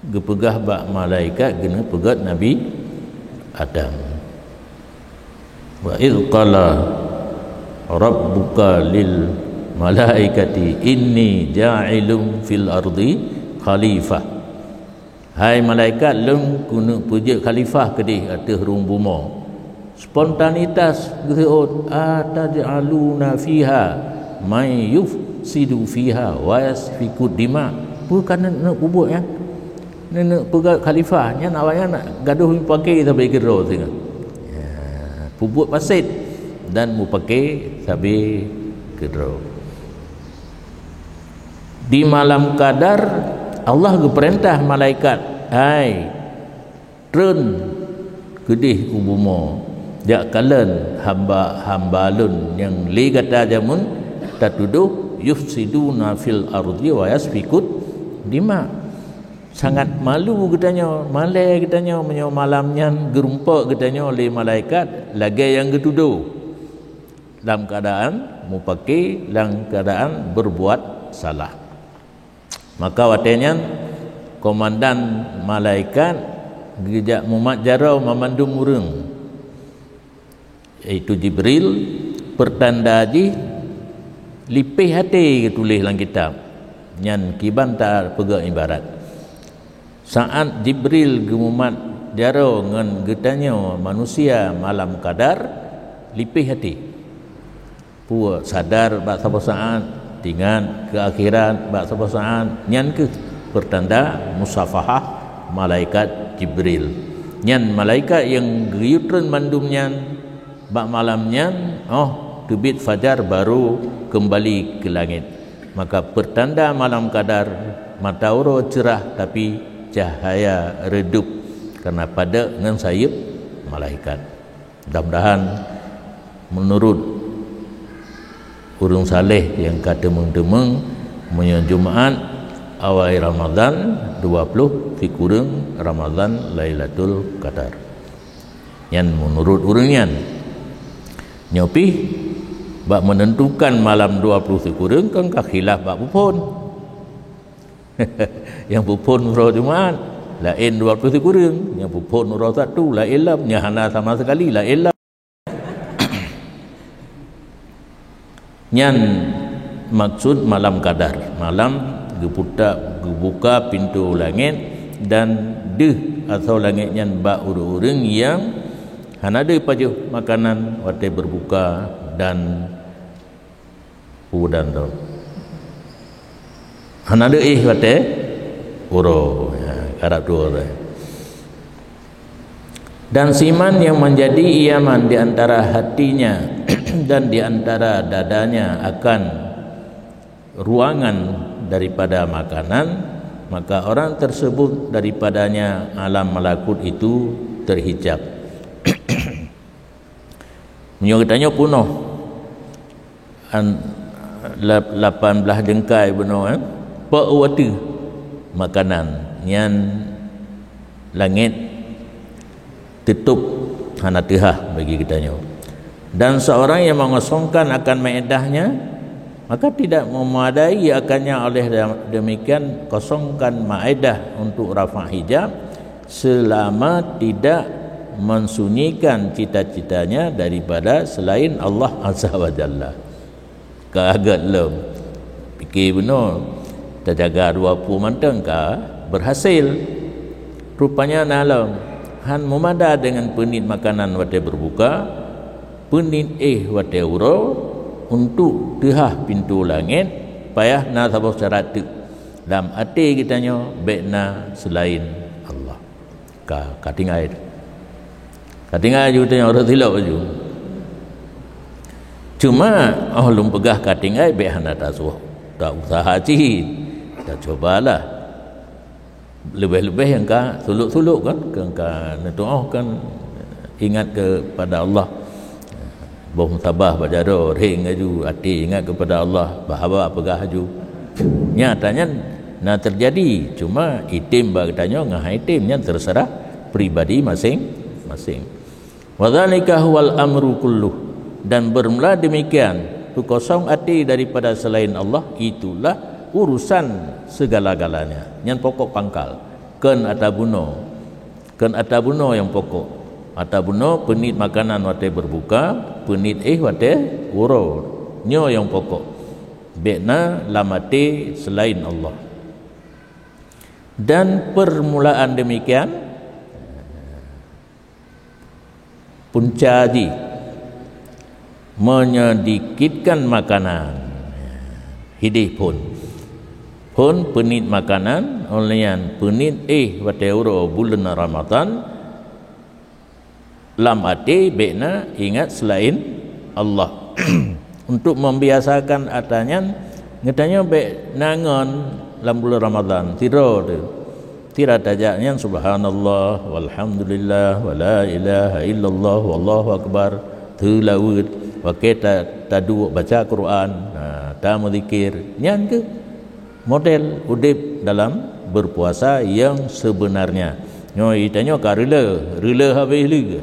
geupeugah bak malaikat geuneuk peugét Nabi Adam. "Wa idz qala rabbuka lil malaikati inni ja'ilun fil ardi khalifah." "Hai malaikat, Lôn keuneuk peujeuet khalifah keudeh ateueh rhueng bumoe." Spontanitas geuseuôt, "Ataj'aluna fiha may yufsidu fiha wa yasfikud dima." Peue ka neuneuk peubuet nyan? Neuneuk peugét khalifah nyan, awaknyan gadôh mupake sabe keudroe singoh. Ya, peubuet paséh dan mupake sabe keudroe. Di malam Qadar, Allah geupeurintah malaikat, "Hai, treun keudeh u bumoe, jak kalon hamba-hamba Lôn nyang lé gata jameun tatudoh yufsiduna fil ardi wa yasfikud dima." Sangat malu geutanyoe, malée geutanyoe meunyoe malam nyan geurumpok geutanyoe lé malaikat lagée nyang geutudoh, lam keuadaan mupake, lam keuadaan beurbuat salah. Maka watée nyan, komandan malaikat geujak mumat jaroe mamandum ureuëng, yaitu Jibril, peurtanda jih lipéh até geutuléh lam kitab. Nyan kiban tapeugah ibarat. Saát Jibril geumumat jaroe ngon geutanyoe manusia malam Qadar, lipéh até. Peue sadar bak saboh saát, tingat keu akhirat bak saboh saát, nyan kheueh peurtanda musafahah malaikat Jibril. Nyan malaikat nyang geuyue treun mandum nyan bak malam nyan, óh teubiet fajar barô keumbali keu langét. Maka peurtanda malam Qadar, mata uroe ceurah tapi cahya reudôb, kareuna padub ngon sayeuep malaikat. Mudah-mudahan meunurot ureuëng saleh nyang ka teumeung-teumeung, meunyoe Jumaat awai Ramadhan, dua ploh sikureueng Ramadhan Lailatul Qadar. Nyan meunurot ureuëng nyan. Nyoe pih bak meunentukan malam dua ploh sikureueng kan ka khilaf bak peuphon. Nyang peuphon uroe Jumaat, laén dua ploh sikureueng. Nyang peuphon uroe Sabtu, laén lom. Nyang hana sama sekali, laén lom. Nyan maksud malam Qadar. Malam geuputa, geubuka pintoe langét dan deuh asoe langét nyan bak ureuëng-ureuëng nyang hana deuh pajoh makanan watée beureubuka dan peue dan droe. Hana deuh éh watée uroe, ya, karab tuwoe. Dan siman yang menjadi iaman di antara hatinya dan di antara dadanya akan ruangan daripada makanan, maka orang tersebut daripadanya alam malakut itu terhijab. Meunyoe geutanyoe peunoh an-, lap-, lapan blaih jeungkai bunoe, eh, peu watée makanan nyan langét teutôb hana teuhah bagi geutanyoe. Dan seorang yang mengosongkan akan maedahnya, maka tidak memadai akannya oleh demikian kosongkan maedah untuk rafa' hijab, selama tidak mensunyikan cita-citanya daripada selain Allah Azza wa Jalla. Ka gét lom. Pike bunoe, tajaga dua ploh mantong ka berhasil. Rupanya na lom, han meumada deungon peuniet makanan watée beureubuka, peuniet éh watée uroe, untuk teuhah pintoe langét, payah na saboh syarat teuk. Lam até geutanyoe bék na seulaén Allah. Ka, ka tinggai. Ka tinggai ju tanyoe rot silop ju. Cuma, óh lôn peugah ka tinggai, bék hana tasuah, ta-useuha cit. Tacubalah. Leubeh-leubeh nyang ka sulok-sulok kan, nyang ka neutuoh kan, ingat kepada Allah. Boh musabah bak jaroe, rheng laju, até ingat keupada Allah, bah haba peugah laju. Nyata nyan na teujadi, cuma item bak geutanyoe ngon han item nyan teuseurah pribadi maséng-maséng. Wa dzalika huwal amru kulluh, dan bermula demikian, peukosong até daripada selain Allah, itulah urusan segala-galanya. Nyan pokok pangkal. Kon ata bunoe. Kon ata bunoe nyang pokok. Ata bunoe peuniet makanan watée berbuka, peuniet éh watée uroe. Nyoe nyang pokok. Bék na lam até selain Allah. Dan permulaan demikian, punca jih menyedikitkan makanan. Hidéh phon. Phon peuniet makanan, óh lheueh nyan peuniet éh watée uroe buleuen Ramadhan, lam até bék na ingat selain Allah. Untuk membiasakan ata nyan, geutanyoe bék na ngon lam buleuen Ramadhan, sidroe teuh. Sira tajak nyan subhanallah, walhamdulillah, wala ilaha illallah, wallahu akbar, teulaweuet, pakai ta-, taduek baca Quran, ha, tameuzikir, nyan keuh model udeb dalam berpuasa yang sebenarnya. Nyoe itanyoe ka reuloh, reuloh habéh lé.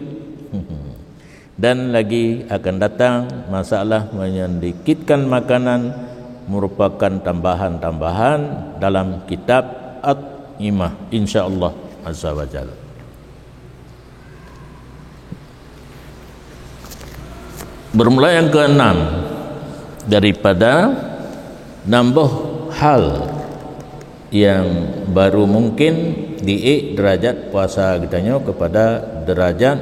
Dan lagi akan datang masalah menyedikitkan makanan merupakan tambahan-tambahan dalam kitab At-Imah, insya Allah Azza wa Jalla. Bermula yang keenam daripada enam boh hal yang baru mungkin diék derajat puasa geutanyoe kepada derajat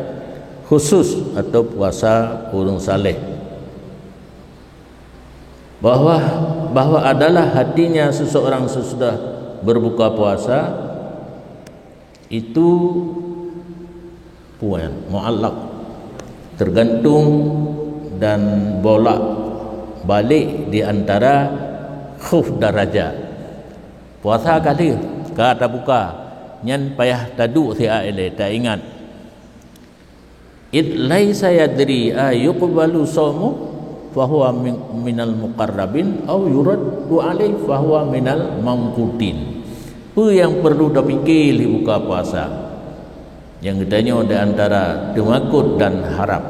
khusus atau puasa ureuëng saleh. Bahwa, bahwa adalah hatinya seseorang sesudah berbuka puasa itu puan, muallak, tergantung dan bolak balik di antara khuf darajat. Puasa ka lheueh, ka tabuka, nyan payah taduek siat ilée, taingat. Id laisa yadri a yuqbalu shaumu fahuwa min-, minal muqarrabin au yuraddu alaih fahuwa minal mamqutin. Peue nyang perlu tapike lé buka puasa? Nyang geutanyoe di antara teumakot dan harab.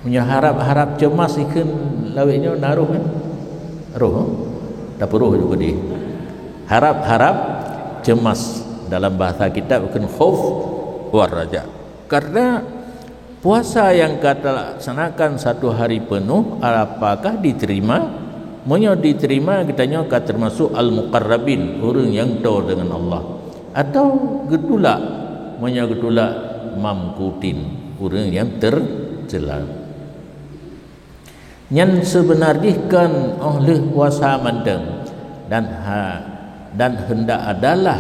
Meunyoe harab-harab ceumas ikheun lawét nyoe na roh, eh? Roh, eh? Tapeuroh juga deh. Harab-harab ceumas, dalam bahasa kitab ikheun khauf war raja. Karena puasa yang ka talaksanakan satu hari penuh, apakah diterima? Meunyoe diterima, geutanyoe ka termasuk al-muqarrabin, ureuëng nyang toe deungon Allah. Atau geutulak, meunyoe geutulak, mamqutin, ureuëng nyang tercela. Nyan seubeuna jih kon óh lheueh puasa mantong, dan ha-, dan hendak adalah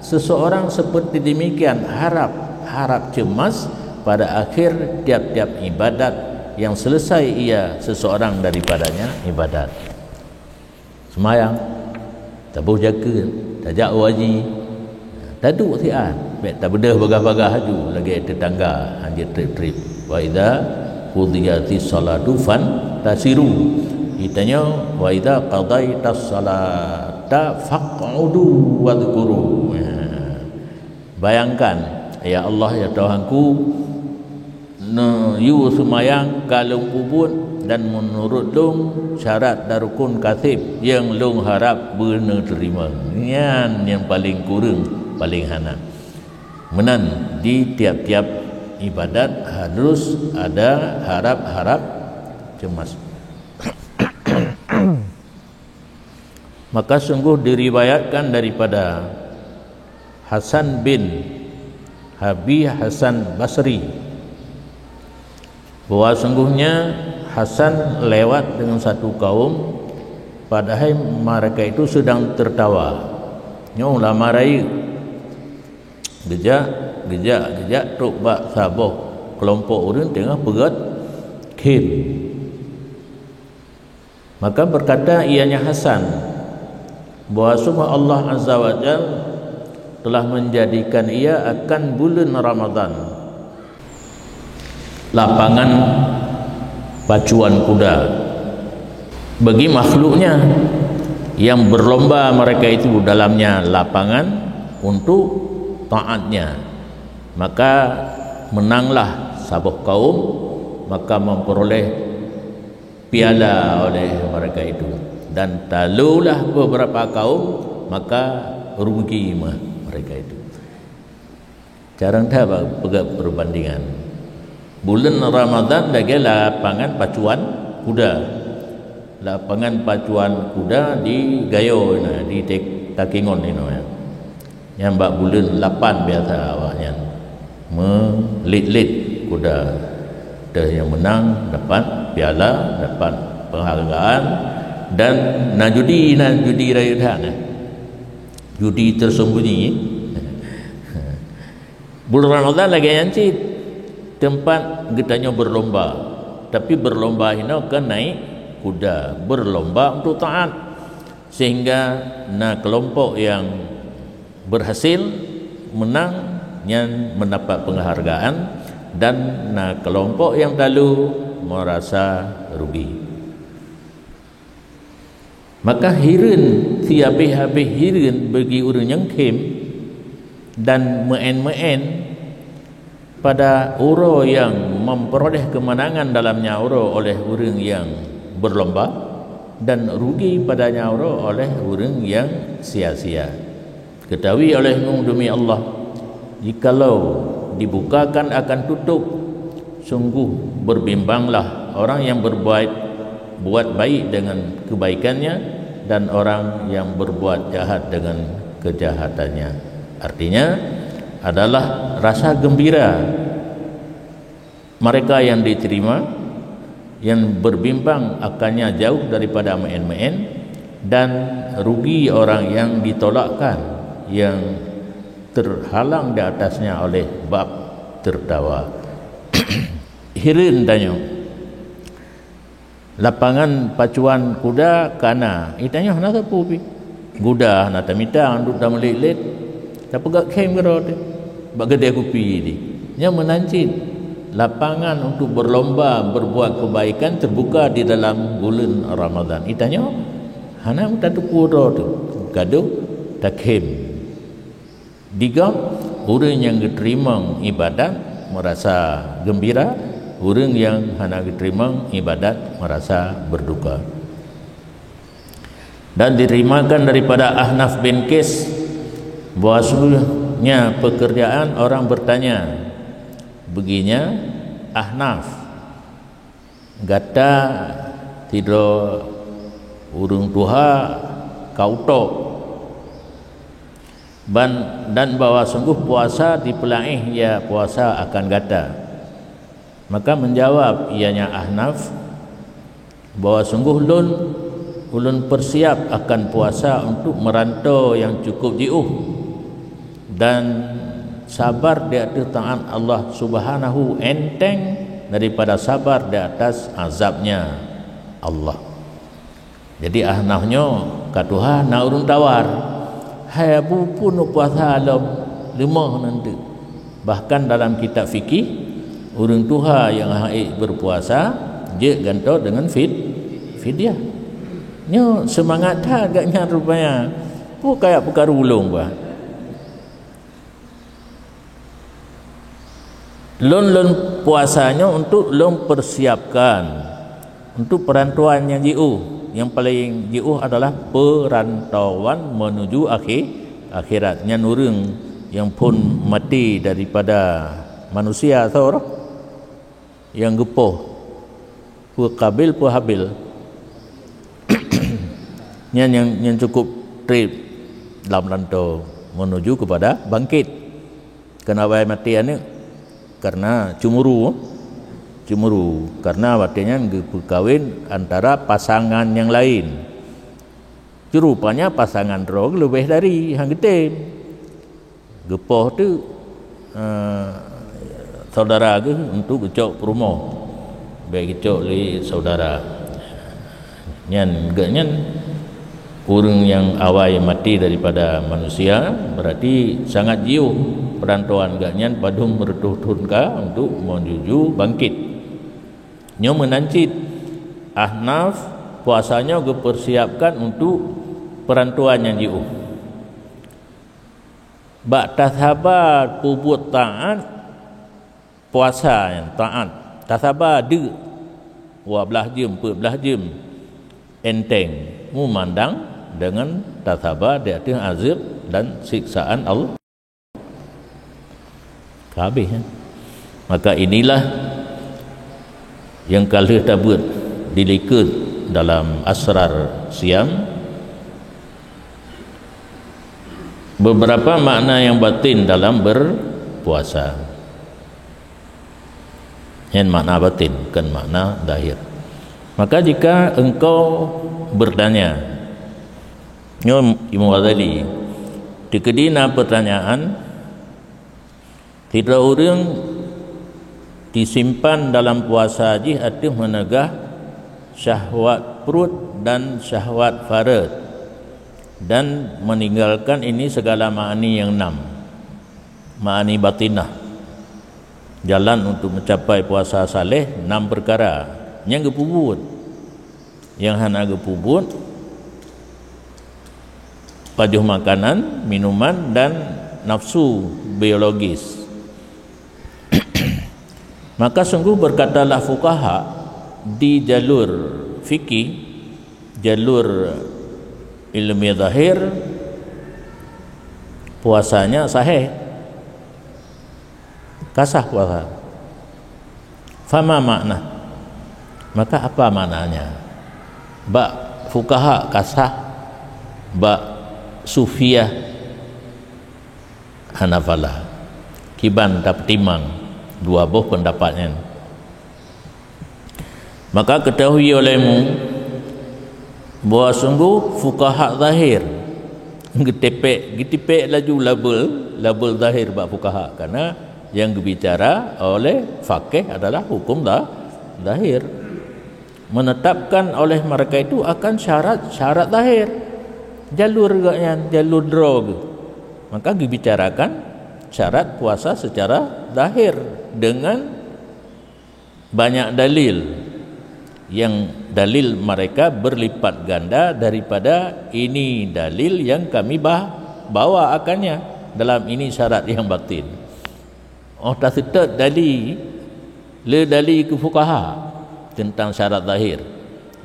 seseorang seperti demikian harab, harab ceumas pada akhir tiap-tiap ibadat yang selesai ia seseorang daripadanya ibadat. Seumayang, taboh zakeuet, tajak haji, taduek siat, bék tabeudôh bagah-bagah laju lagée teutangga hanjeuet treb-treb. Wa idza qudiyatis salatu fantashiru. Geutanyoe, wa idza qadaitas salata faq'udu wadhkuru. Ya. Bayangkan, ya Allah, ya Tuhanku, neuyue seumayang ka lôn peubuet dan meunurot lôn syarat dan rukun ka seb, nyang lôn harab beuneuteurimong. Nyan nyang paleng kureueng, paleng hana. Meunan di tiap-tiap ibadat harus ada harab-harab ceumas. Maka sungguh diriwayatkan daripada Hasan bin Abi Hasan Basri, bahwa sungguhnya Hasan lewat dengan satu kaum, padahai mereka itu sedang tertawa. Nyoe ulama rayeuk. Geujak, geujak, geujak trok bak saboh keulompok ureuëng teungoh peugét kheun. Maka berkata ianya Hasan, bahwa sungguh Allah Azza wa Jal telah menjadikan ia akan buleuen Ramadhan lapangan Pacuan kuda bagi makhluknya yang berlomba mereka itu dalamnya lapangan untuk taatnya. Maka menanglah saboh kaum, maka memperoleh piala oleh mereka itu, dan talulah beberapa kaum, maka rugi mah mereka itu. Carang that bak peugah perbandingan. Buleuen Ramadhan lagée lapangan pacuan kuda. Lapangan pacuan kuda di Gayo na, di Tek-, Takengon inoe. Nyan bak buleuen lapan biasa awaknyan meulet-let kuda. Teuh nyang menang dapat piala, dapat penghargaan, dan na judi, na judi rayeuk that na. Judi tersembunyi. Buleuen Ramadhan lagée nyan cit, teumpat geutanyoe berlomba, tapi berlomba hinoe kon naik kuda, berlomba untuk taat, sehingga na kelompok yang berhasil menang, nyan mendapat penghargaan, dan na kelompok yang talu merasa rugi. Maka hireuen, sihabéh-habéh hireuen bagi ureuëng nyang khém dan meuén-meuén pada uroe nyang memperoleh kemenangan dalam nyan uroe oleh ureuëng nyang berlomba, dan rugi pada nyan uroe oleh ureuëng nyang sia-sia. Ketahui olehmu demi Allah, jikalau dibukakan akan tutup, sungguh berbimbanglah orang yang berbuat, buat baik dengan kebaikannya, dan orang yang berbuat jahat dengan kejahatannya. Artinya adalah rasa gembira mereka yang diterima, yang berbimbang akannya jauh daripada meuén-meuén, dan rugi orang yang ditolakkan, yang terhalang di atasnya oleh bab tertawa. Hireuen tanyoe. Lapangan pacuan kuda ka na, i tanyoe hana sapeue pih. Kuda hana tamita, duek tameulet-let, tapeugah khém keudroe teuh bak keudè kupi di. Nyan meunan cit, lapangan untuk berlomba berbuat kebaikan terbuka di dalam buleuen Ramadhan. I tanyoe hana meutateupeue droe teuh, gadôh takhém. Digom ureuëng nyang geuteurimong ibadat meurasa geumbira, ureuëng nyang hana geuteurimong ibadat meurasa beurduka. Dan diterimakan daripada Ahnaf bin Qais bahwasanya pekerjaan orang bertanya, beginya Ahnaf, gata sidroe ureuëng tuha ka utok, ban, dan bahwa sungguh puasa dipeulaéh ya puasa akan gata. Maka menjawab ianya Ahnaf, bahwa sungguh lôn, ulôn persiap akan puasa untuk meurantô nyang cukup jiôh, dan sabar di ateueh taát Allah Subhanahu enteng daripada sabar di atas azab-Nya Allah. Jadi Ahnaf nyoe ka tuha na ureuëng tawar, "Hai Abu, peue neupuasa lom leumoh nanti." Bahkan dalam kitab fikih, ureuëng tuha nyang hana ék berpuasa jeuet gantoe deungon fid-, fidyah. Nyoe seumangat that gobnyan rupanya. Peue kajak peukaru ulôn bah. Lôn, lôn puasa nyoe untuk lôn persiapkan untuk peurantauan nyang jiôh. Nyang paleng jiôh adalah peurantauan menuju akhé-, akhirat. Nyan ureuëng nyang phon maté daripada manusia soe roh nyang geupoh, peue Qabil, peue Habil. Nyan nyang, nyang cukup treb lam rantô menuju kepada bangkit. Keureuna awai maté aneuëk, karena cemburu, cemburu, karena watée nyan geupeukawen antara pasangan nyang laén. Rupanya pasangan droe leubeh dari han geutem. Geupoh teuk, eh, saudara geuh untuk geucok peurumoh. Bék geucok lé saudara. Nyan, gobnyan ureuëng nyang awai maté daripada manusia, berarti sangat jiôh peurantauan gobnyan padum reutôh thon ka untuk menuju bangkit. Nyoe meunan cit, Ahnaf puasa nyoe geupeursiapkan untuk peurantau nyang jiôh. Bak tasaba peubuet taát, puasa nyang taát, tasaba deuk dua blaih jeuem, peuet blaih jeuem, enteng meumandang deungon tasaba di ateueh azab dan siksaan Allah. Ka habéh, kan? Maka inilah nyang ka lheueh tabeuet dilikot dalam asrar siam, beberapa makna nyang batin dalam berpuasa. Nyan makna batin, bukan makna zahir. Maka jika engkau bertanya, nyoe Imam Ghazali, teukeudi na pertanyaan, sidroe ureuëng disimpan dalam puasa jih ateueh meuneugah syahwat pruet dan syahwat faraj, dan meninggalkan ini segala ma'ani nyang nam, ma'ani batinah, jalan untuk mencapai puasa saleh, nam peukara nyang geupeubuet. Nyang hana geupeubuet, pajoh makanan, minuman, dan nafsu biologis. Maka sungguh berkatalah fuqaha di jalur fikih, jalur ilmu zahir, puasanya sahih. Ka sah puasa. Fama makna? Maka apa maknanya? Bak fuqaha ka sah, bak sufiyah hana fala. Kiban tapeutimang dua boh pendapat nyan. Maka ketahui olehmu bahwa sungguh fuqaha zahir geutipék, geutipék laju label, label zahir bak fuqaha, karena yang gebicara oleh faqih adalah hukum za-, zahir. Menetapkan oleh mereka itu akan syarat-syarat zahir. Jalur geuh nyan, jalur droe geuh. Maka dibicarakan syarat puasa secara zahir dengan banyak dalil, yang dalil mereka berlipat ganda daripada ini dalil yang kami bah-, bawa akannya dalam ini syarat yang batin. Oh, taseutôt dali, le dali keu fuqaha tentang syarat zahir,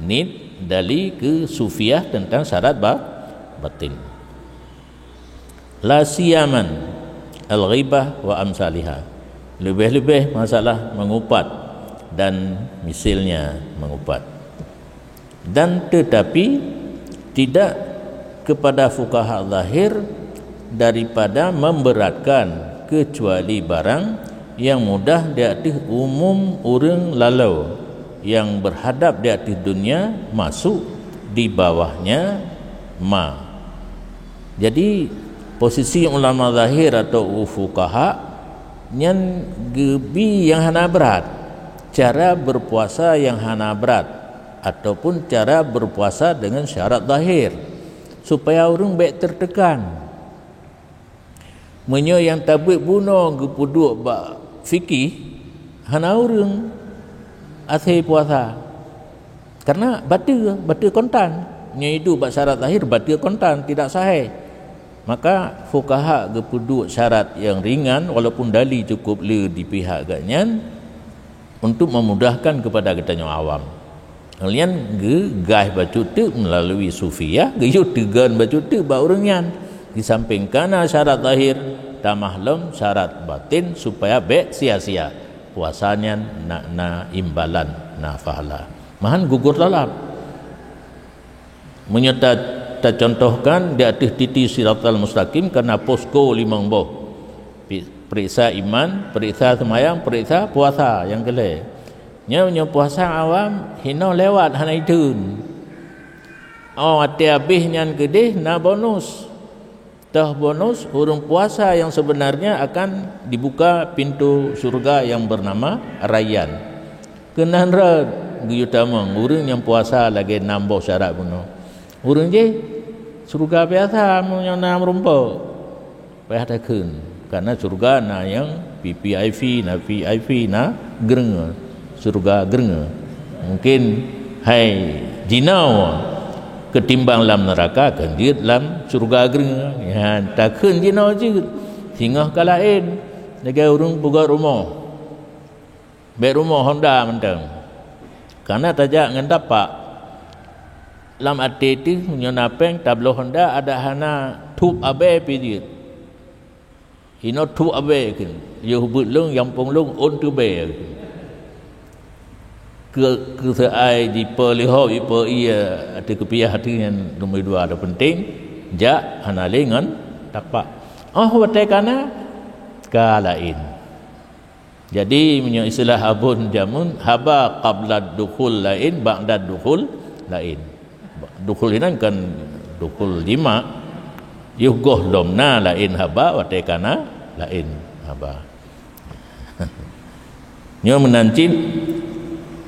nit dali keu sufiyah tentang syarat ba-, batin. La siyaman al-ghibah wa amsaliha. Leubeh-leubeh masalah mengupat dan misilnya mengupat. Dan tetapi tidak kepada fuqaha zahir daripada memberatkan kecuali barang yang mudah di ateueh umum ureuëng laloe yang berhadap di ateueh dunia masuk di bawahnya ma. Jadi, posisi ulama zahir atau fuqaha nyan geubi nyang hana brat, cara berpuasa nyang hana brat, ataupun cara berpuasa dengan syarat zahir, supaya ureuëng bék tertekan. Meunyoe nyang tabeuet bunoe geupeuduek bak fikih, hana ureuëng asai puasa. Karena bateue, bateue kontan. Nyoe iduek bak syarat zahir, bateue kontan, tidak sahih. Maka fuqaha geupeuduek syarat nyang ringan, walaupun dali cukup le di pihak geuhnyan, untuk memudahkan kepada geutanyoe awam. Nyan geugaih bacut teuk meulalu sufiyah, geuyue teugon bacut teuk bak ureuëng nyan. Di samping kana syarat zahir, tamah lom syarat batin supaya bék sia-sia. Puasa nyan na, na imbalan, na pahala. Mahan gugur lalab. Meunyoe ta-, tacontohkan di ateueh titi siratal mustaqim kana posko limong boh. Pi-, periksa iman, periksa seumayang, periksa puasa nyang keulhèe. Nyoe, nyoe puasa awam hinoe lewat hana itheun. Oh, watèe abéh nyan keudeh na bonus. Toh bonus, ureuëng puasa yang sebenarnya akan dibuka pintu syurga yang bernama Rayyan. Keunan rot geuyue tamong ureuëng nyang puasa lagèe nam boh syarat bunoe. Ureuëng jih syurga biasa meunyoe na meurumpok. Payah takheun, karena syurga na nyang V V I P, na V I P, na geureungeue. Syurga geureungeue. Mungkin hai jinoe keutimbang lam neuraka, kheun jeuet lam syeuruga geureung. Nyan takheun jinoe jeuet, singoh ka laén. Lagèe ureueng peugöt rumoh, bèk rumoh honda mantong, kareuna tajak ngon tapak. Lam até teuh meunyoe na pèng tabloe honda, adak hana thôb abèe pih jeuet. Inoe thôb abèe kheun, yoh beuet lôn, jampông lôn ôn teubèe. Keu, keu seuai jipeulihok, jipeu-ie ateueh keupiah ateueh nyan, nomor dua ada penting, jak hana lé ngon tapak. Óh watèe ka na, ka laén. Jadi, meunyoe istilah abon jameun, haba qabla dukhul laén, ba'da dukhul laén. Dukhul inan kan dukhul jima. Yoh goh lom na laén haba, watèe ka na laén haba. Nyoe meunan cit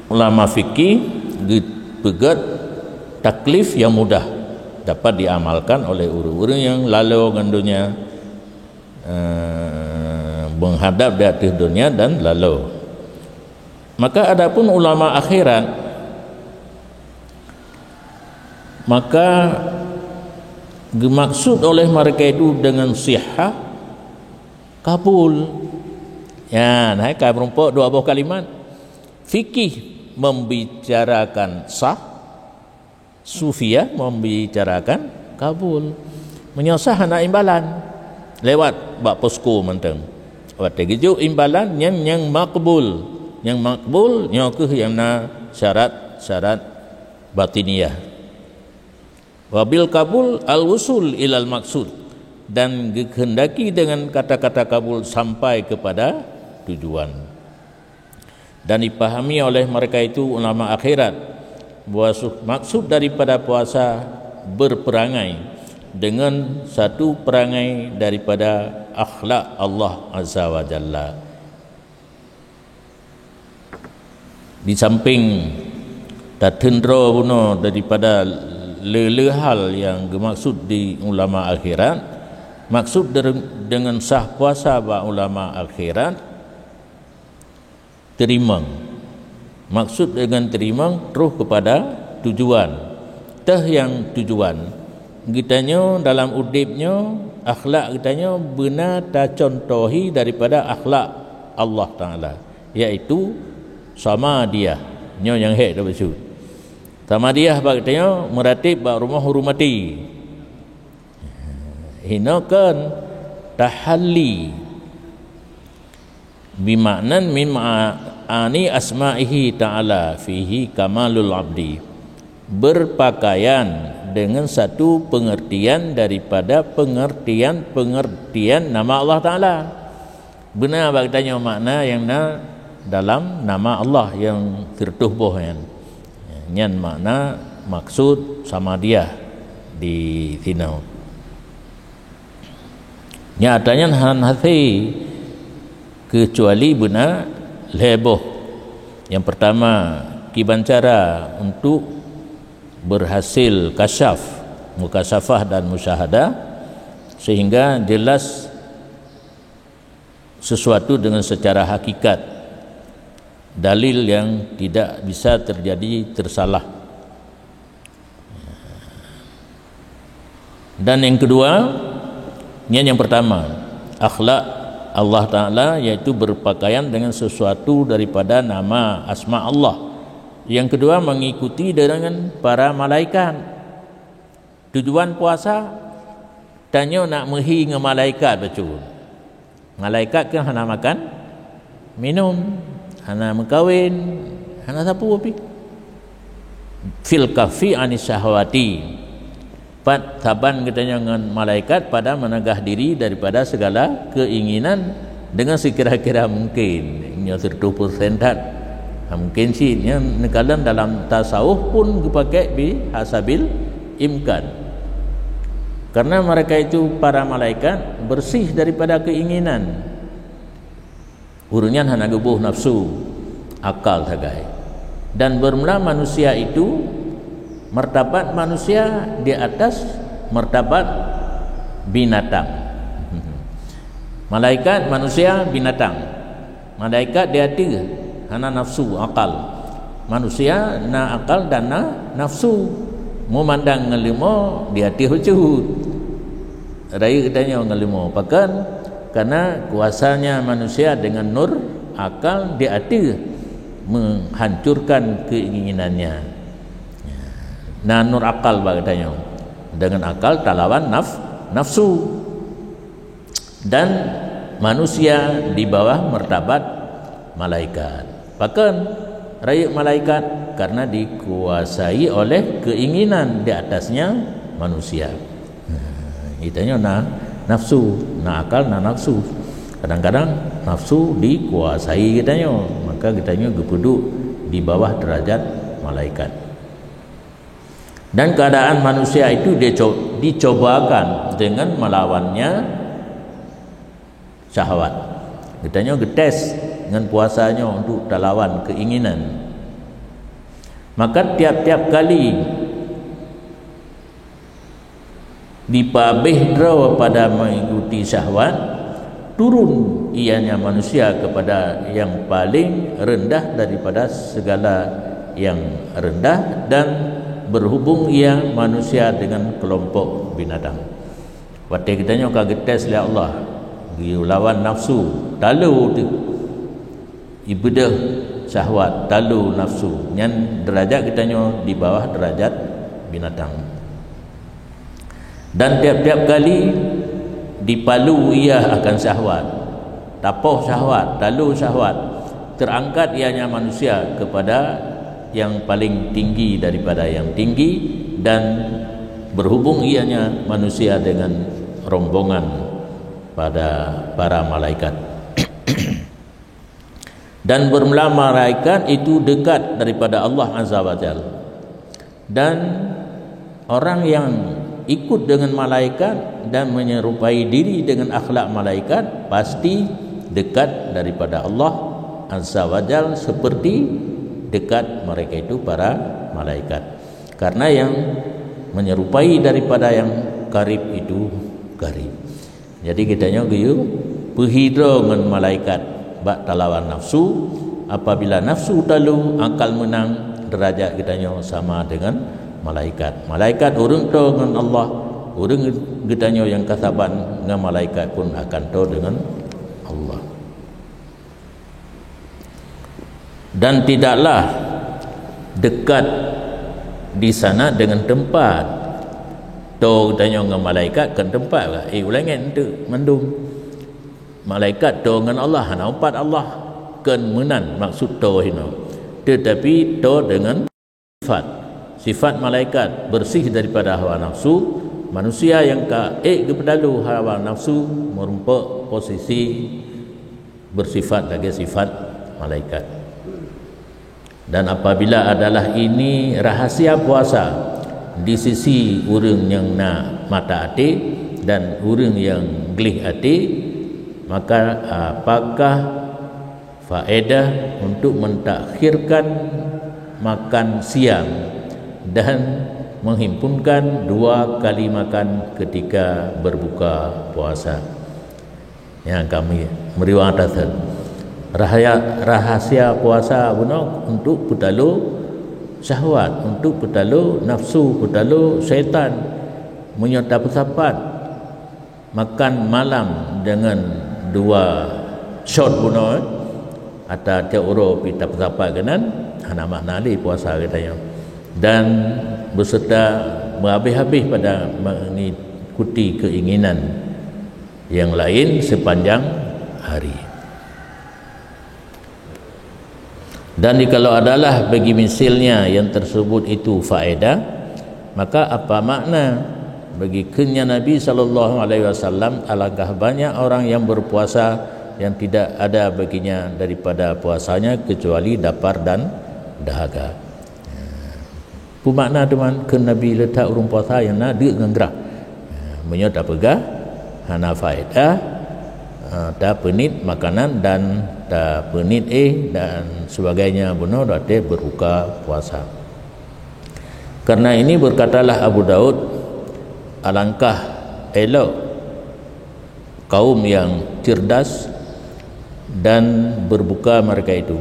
ulama fikih geupeugöt taklif nyang mudah dapat diamalkan oleh ureueng-ureueng nyang lalo ngon donya, eh, meuhadap di ateueh donya dan lalo. Maka adapun ulama akhirat, maka geumaksud oleh mereka itu dengan sihah, kabul. Ya, nah, ka meurumpok dua boh kalimat. Fikih membicarakan sah, sufiah membicarakan kabul. Meunyoe sah hana imbalan, lewat bak posko mantong. Watèe geujok imbalan nyan nyang makbul. Nyang makbul nyoe kheueh nyang na syarat-syarat batiniah. Wabil kabul al-wusul ilal maksud, dan geukheundaki dengan kata-kata kabul sampai kepada tujuan. Dan dipahami oleh mereka itu ulama akhirat bahwa su-, maksud daripada puasa berperangai dengan satu perangai daripada akhlak Allah Azza wa Jalla. Di samping tateundroe bunoe daripada le-le hal nyang geumaksud di ulama akhirat, maksud der-, dengan sah puasa bak ulama akhirat, teurimong. Maksud dengan teurimong troh kepada tujuan. Teuh nyang tujuan. Geutanyoe dalam udeb nyoe, akhlak geutanyoe beuna tacontohi daripada akhlak Allah Taala, yaitu samadiyah. Nyoe nyang hék tabacut. Samadiyah bak geutanyoe meurateb bak rumoh hurumati. Hinoe kon tahalli. Bimaknan min ma'ani asma'ihi ta'ala fihi kamalul abdi. Berpakaian dengan satu pengertian daripada pengertian-pengertian nama Allah Ta'ala. Beuna bak geutanyoe makna nyang na dalam nama Allah nyang sireutoh boh nyan. Nyan makna maksud samadiyah di sinoe. Nyata nyan han hase keucuali beuna lhée boh. Yang pertama, kiban cara untuk berhasil kasyaf, mukasyafah dan musyahadah, sehingga jelas sesuatu dengan secara hakikat, dalil yang tidak bisa terjadi tersalah. Dan yang kedua, nyan yang pertama, akhlak Allah Ta'ala, yaitu berpakaian dengan sesuatu daripada nama asma Allah. Yang kedua, mengikuti dengan para malaikat. Tujuan puasa, tanyoe nak meuhi ngon malaikat bacut. Malaikat kan hana makan, minum, hana meukawen, hana sapeue pih. Fil kafi anis syahwati. Pat saban geutanyoe ngon malaikat pada meunagah diri daripada segala keinginan dengan sekira-kira mungkin. Nyoe sireutoh persen that. Ha, mungkin cit nyan neukalon dalam tasawuf pun geupaké bihasabil imkan. Karena mereka itu, para malaikat, bersih daripada keinginan. Ureuëng nyan hana geuboh nafsu, akal sagai. Dan bermula manusia itu, martabat manusia di atas martabat binatang. Malaikat, manusia, binatang. Malaikat di ateueh, hana nafsu, akal. Manusia na akal dan na nafsu. Meumandang ngon leumo di ateueh bacut. Rayeuk geutanyoe ngon leumo. Pakon? Karena kuasanya manusia dengan nur akal di ateueh menghancurkan keinginannya. Na nur akal bak geutanyoe. Dengan akal talawan naf-, nafsu. Dan manusia di bawah martabat malaikat. Pakon rayeuk malaikat? Karena dikuasai oleh keinginan di atasnya manusia. Nah, geutanyoe na nafsu, na akal, na nafsu. Kadang-kadang nafsu dikuasai geutanyoe, maka geutanyoe geupeuduek di bawah derajat malaikat. Dan keadaan manusia itu dico-, dicobakan dengan melawannya syahwat. Geutanyoe geutes ngon puasa nyoe untuk talawan keinginan. Maka tiap-tiap kali dipabeh droe pada mengikuti syahwat, turun ianya manusia kepada yang paling rendah daripada segala yang rendah, dan berhubung ia manusia dengan kelompok binatang. Watée geutanyoe ka geutes lé Allah, geuyue lawan nafsu, talo teuh. Ibeudôh syahwat, talo nafsu, nyan derajat geutanyoe di bawah derajat binatang. Dan tiap-tiap kali dipalu ia akan syahwat, tapoh syahwat, talo syahwat, terangkat ianya manusia kepada yang paling tinggi daripada yang tinggi, dan berhubung ianya manusia dengan rombongan pada para malaikat. Dan bermula malaikat itu dekat daripada Allah Azza wa Jal. Dan orang yang ikut dengan malaikat dan menyerupai diri dengan akhlak malaikat, pasti dekat daripada Allah Azza wa Jal seperti dekat mereka itu para malaikat. Karena yang menyerupai daripada yang karib itu karib. Jadi geutanyoe geuyue peuhidroe ngon malaikat bak talawan nafsu. Apabila nafsu talo, akal meunang, derajat geutanyoe sama dengan malaikat. Malaikat ureuëng toe ngon Allah, ureuëng geutanyoe nyang ka saban ngon malaikat pun akan toe dengan Allah. Dan tidaklah dekat di sana dengan tempat. Toe geutanyoe ngon malaikat kon tempat, eh, ulangét enteuk mandum. Malaikat toe ngon Allah hana umpat Allah, kon meunan maksud toe hinoe. Tetapi toe dengan sifat. Sifat malaikat bersih daripada hawa nafsu. Manusia nyang ka ék geupeutalo hawa nafsu meurumpok posisi bersifat lagée sifat malaikat. Dan apabila adalah ini rahasia puasa di sisi ureuëng nyang na mata até dan ureuëng nyang gleh até, maka apakah faedah untuk mentakhirkan makan siang dan menghimpunkan dua kali makan ketika berbuka puasa? Nyang kami meriwang atasan. Rahasia, rahasia puasa bunoe untuk peutalo syahwat, untuk peutalo nafsu, peutalo syaitan. Meunyoe tapeusapat makan malam dengan dua shot bunoe, ata tiep uroe pi tapeusapat keunan, hana makna lé puasa geutanyoe. Dan beserta meuhabéh-habéh pada mengikuti keinginan yang lain sepanjang hari. Dan jikalau adalah bagi misilnya yang tersebut itu faedah, maka apa makna bagi kheunnya Nabi sallallahu alaihi wasallam, alangkah banyak orang yang berpuasa yang tidak ada baginya daripada puasanya kecuali lapar dan dahaga. Peue makna teuma kheun Nabi le that ureuëng puasa nyang na deuk ngon grah? Ha, meunyoe tapeugah hana faedah, ha, tapeuniet makanan dan tapeuniet éh dan sebagainya bunoe watée berbuka puasa. Karena ini berkatalah Abu Daud, alangkah elok kaum yang cerdas dan berbuka mereka itu.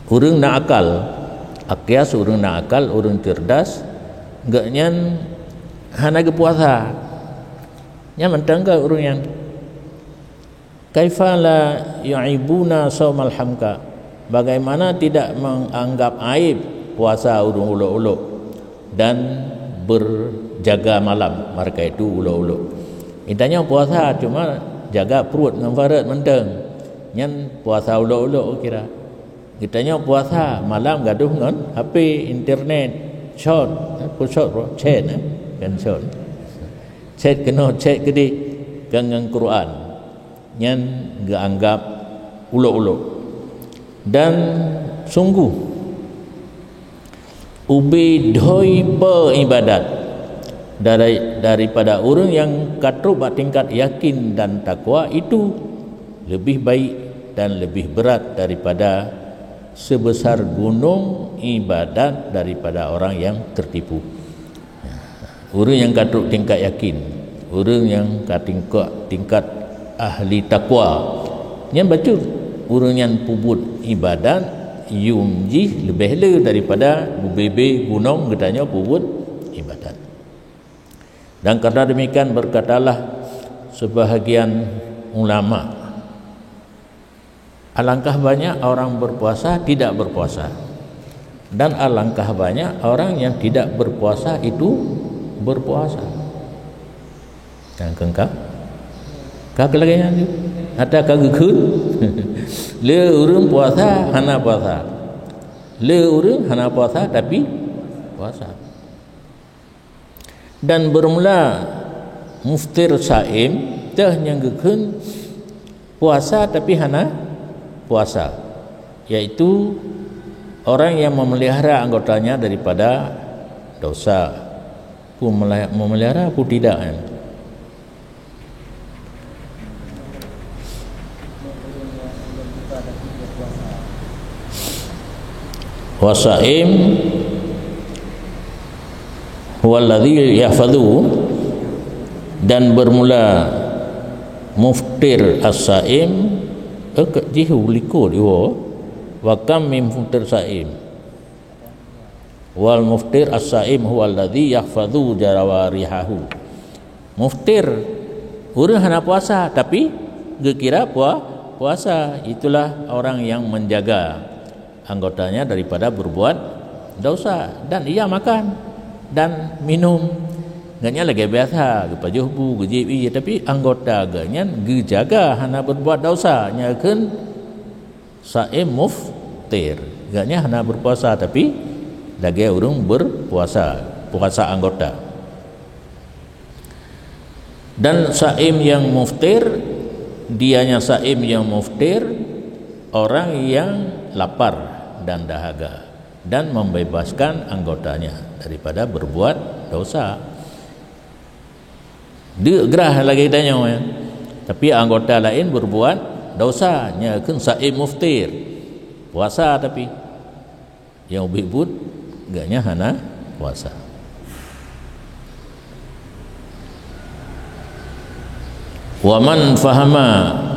Ureuëng na akal, akyas ureuëng na akal, ureuëng cerdas, geuhnyan hana geupuasa. Nyan mantong geuh ureuëng nyan. Kaifa la yu'ibuna saumal hamka? Bagaimana tidak menganggap aib puasa ureuëng ulok-ulok dan berjaga malam, mereka itu ulok-ulok. Geutanyoe puasa cuma jaga pruet ngon farot mantong. Nyan puasa ulok-ulok kira. Geutanyoe puasa malam gadoh ngon H P, internet, shot, eh, pun shot, bro, chat, eh, kan shot. Chat keunoe, chat keudeh, kan ngon Quran. Nyan geuanggap ulok-ulok. Dan sungguh ubé dhoi beuibadat dari, daripada ureuëng nyang ka trok bak tingkat yakin dan takwa itu lebih baik dan lebih berat daripada sebesar gunung ibadat daripada orang yang tertipu. Ureuëng nyang ka trok tingkat yakin, ureuëng nyang ka tingkat, tingkat ahli takwa, nyan bacut ureuëng nyan peubuet ibadat yum jih leubeh le daripada bubé-bé gunong geutanyoe peubuet ibadat. Dan karena demikian berkatalah sebahagian ulama, alangkah banyak orang berpuasa tidak berpuasa, dan alangkah banyak orang yang tidak berpuasa itu berpuasa. Kan kengka? Ka keu lagée nyan tu. Ata ka geukheun. Le ureuëng puasa hana puasa. Le ureuëng hana puasa tapi puasa. Dan bermula muftir saim teuh nyang geukheun puasa tapi hana puasa, yaitu orang yang memelihara anggotanya daripada dosa. Ku mela-, memelihara ku tidak, kan? Wasaim huwallazi yahfazu, dan bermula muftir as-saim, eh, ke-, jih likot iwoe, wa kam min muftir saim. Wal muftir as-saim huwallazi yahfazu jawarihahu. Muftir, ureuëng hana puasa tapi geukira pua-, puasa. Itulah orang yang menjaga anggotanya daripada berbuat dosa, dan ia makan dan minum. Geuhnyan lagée biasa, geupajoh bu, geujieb ié, tapi anggota geuhnyan geujaga hana berbuat dosa. Nyan kheun saim muftir. Geuhnyan hana berpuasa tapi lagée ureuëng berpuasa, puasa anggota. Dan saim yang muftir, dianya saim yang muftir, orang yang lapar dan dahaga, dan membebaskan anggotanya daripada berbuat dosa. Deuk grah lagée tanyoe, ya. Tapi anggota laén berbuat dosa, nyan kheun saim muftir. Puasa tapi nyang ubit buet, geuhnyan hana puasa. Wa man fahama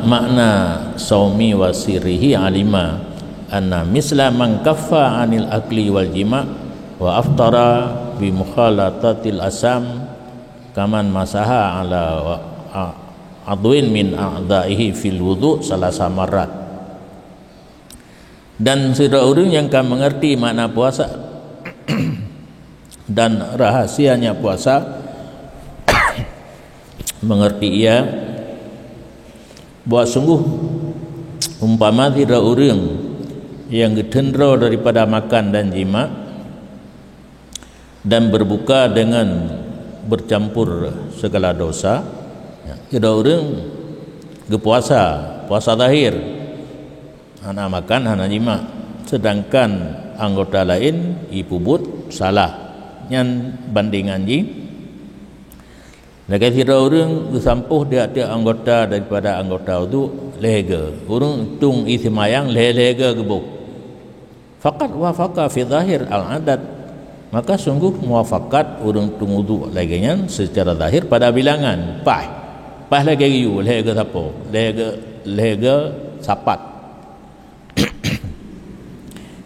makna saumi wa sirrihi alima anna misla man kaffa anil akli wal jima' wa aftara bi mukhalatatil asam kaman masaha ala wa-, a-, adwin min a'daihi fil wudu' salasa marrat. Dan sidroe ureuëng nyang ka mengerti makna puasa dan rahasianya puasa, mengerti ia bahwa sungguh umpama sidroe ureuëng nyang geuteundroe daripada makan dan jima, dan berbuka dengan bercampur segala dosa, ya, sidroe ureuëng geupuasa, puasa zahir, hana makan, hana jima, sedangkan anggota laén jipeubuet salah, nyan bandingan jih. Lagée sidroe ureuëng geusampôh tiep-tiep anggota daripada anggota udhu lhée goe, ureuëng tueng ie seumayang lhée-lhée goe geuboh. Faqad wafaqa fi zahir al-adad, maka sungguh muwafakat ureuëng tueng udhu lagée nyan seucara zahir pada bilangan, paih. Paih lagée geuyue, lhée goe sapoe, lhée goe, lhée goe sapat.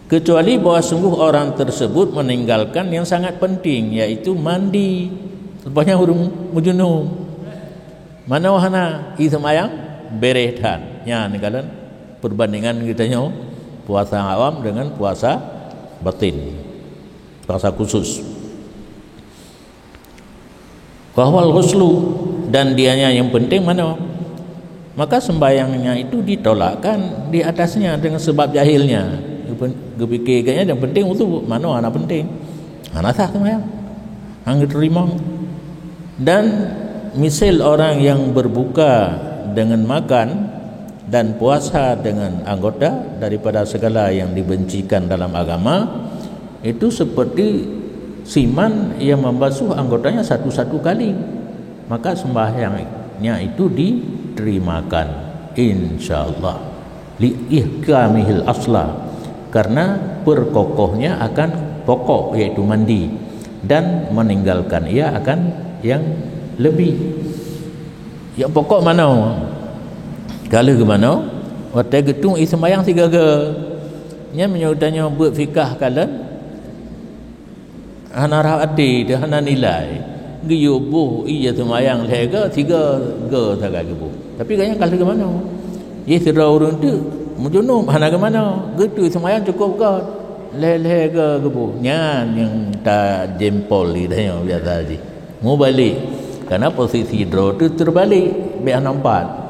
Kecuali bahwa sungguh orang tersebut meninggalkan yang sangat penting, yaitu mandi. Rupanya ureuëng meujunub. Manoe hana, ie seumayang, bereh that. Nyan kalon perbandingan geutanyoe puasa awam dengan puasa batin, puasa khusus. Wa huwal ghuslu, dan dianya yang penting manoe. Maka sembahyangnya itu ditolakkan di atasnya dengan sebab jahilnya. Geupen-, geupikirkannya yang penting wudu, manoe hana penting. Hana sah sembahyang. Hana geuteurimong. Dan misal orang yang berbuka dengan makan dan puasa dengan anggota daripada segala yang dibencikan dalam agama, itu seperti siman yang membasuh anggotanya satu-satu kali, maka sembahyangnya itu diterimakan, insyaallah. Li ihkamihil asla, karena perkokohnya akan pokok, yaitu mandi, dan meninggalkan ia akan yang lebih. Nyang pokok manoe? Ka lheueh geumanoe, watée geutueng ie seumayang sigoe-goe. Nyan meunyoe tanyoe beuet fikah kalon, hana rhah até teuh, hana nilai. Geuyue boh ie seumayang lhée goe, sigoe-goe sagai geuboh. Tapi gobnyan ka lheueh geumanoe. Jih sidroe ureuëng teuk meujunub hana geumanoe, geutueng ie seumayang cukôp göt, lhée-lhée goe geuboh. Nyan nyang tajempol di tanyoe biasa jih. Mubalek. Karena posisi droe teuh teubalek, bék hana empat.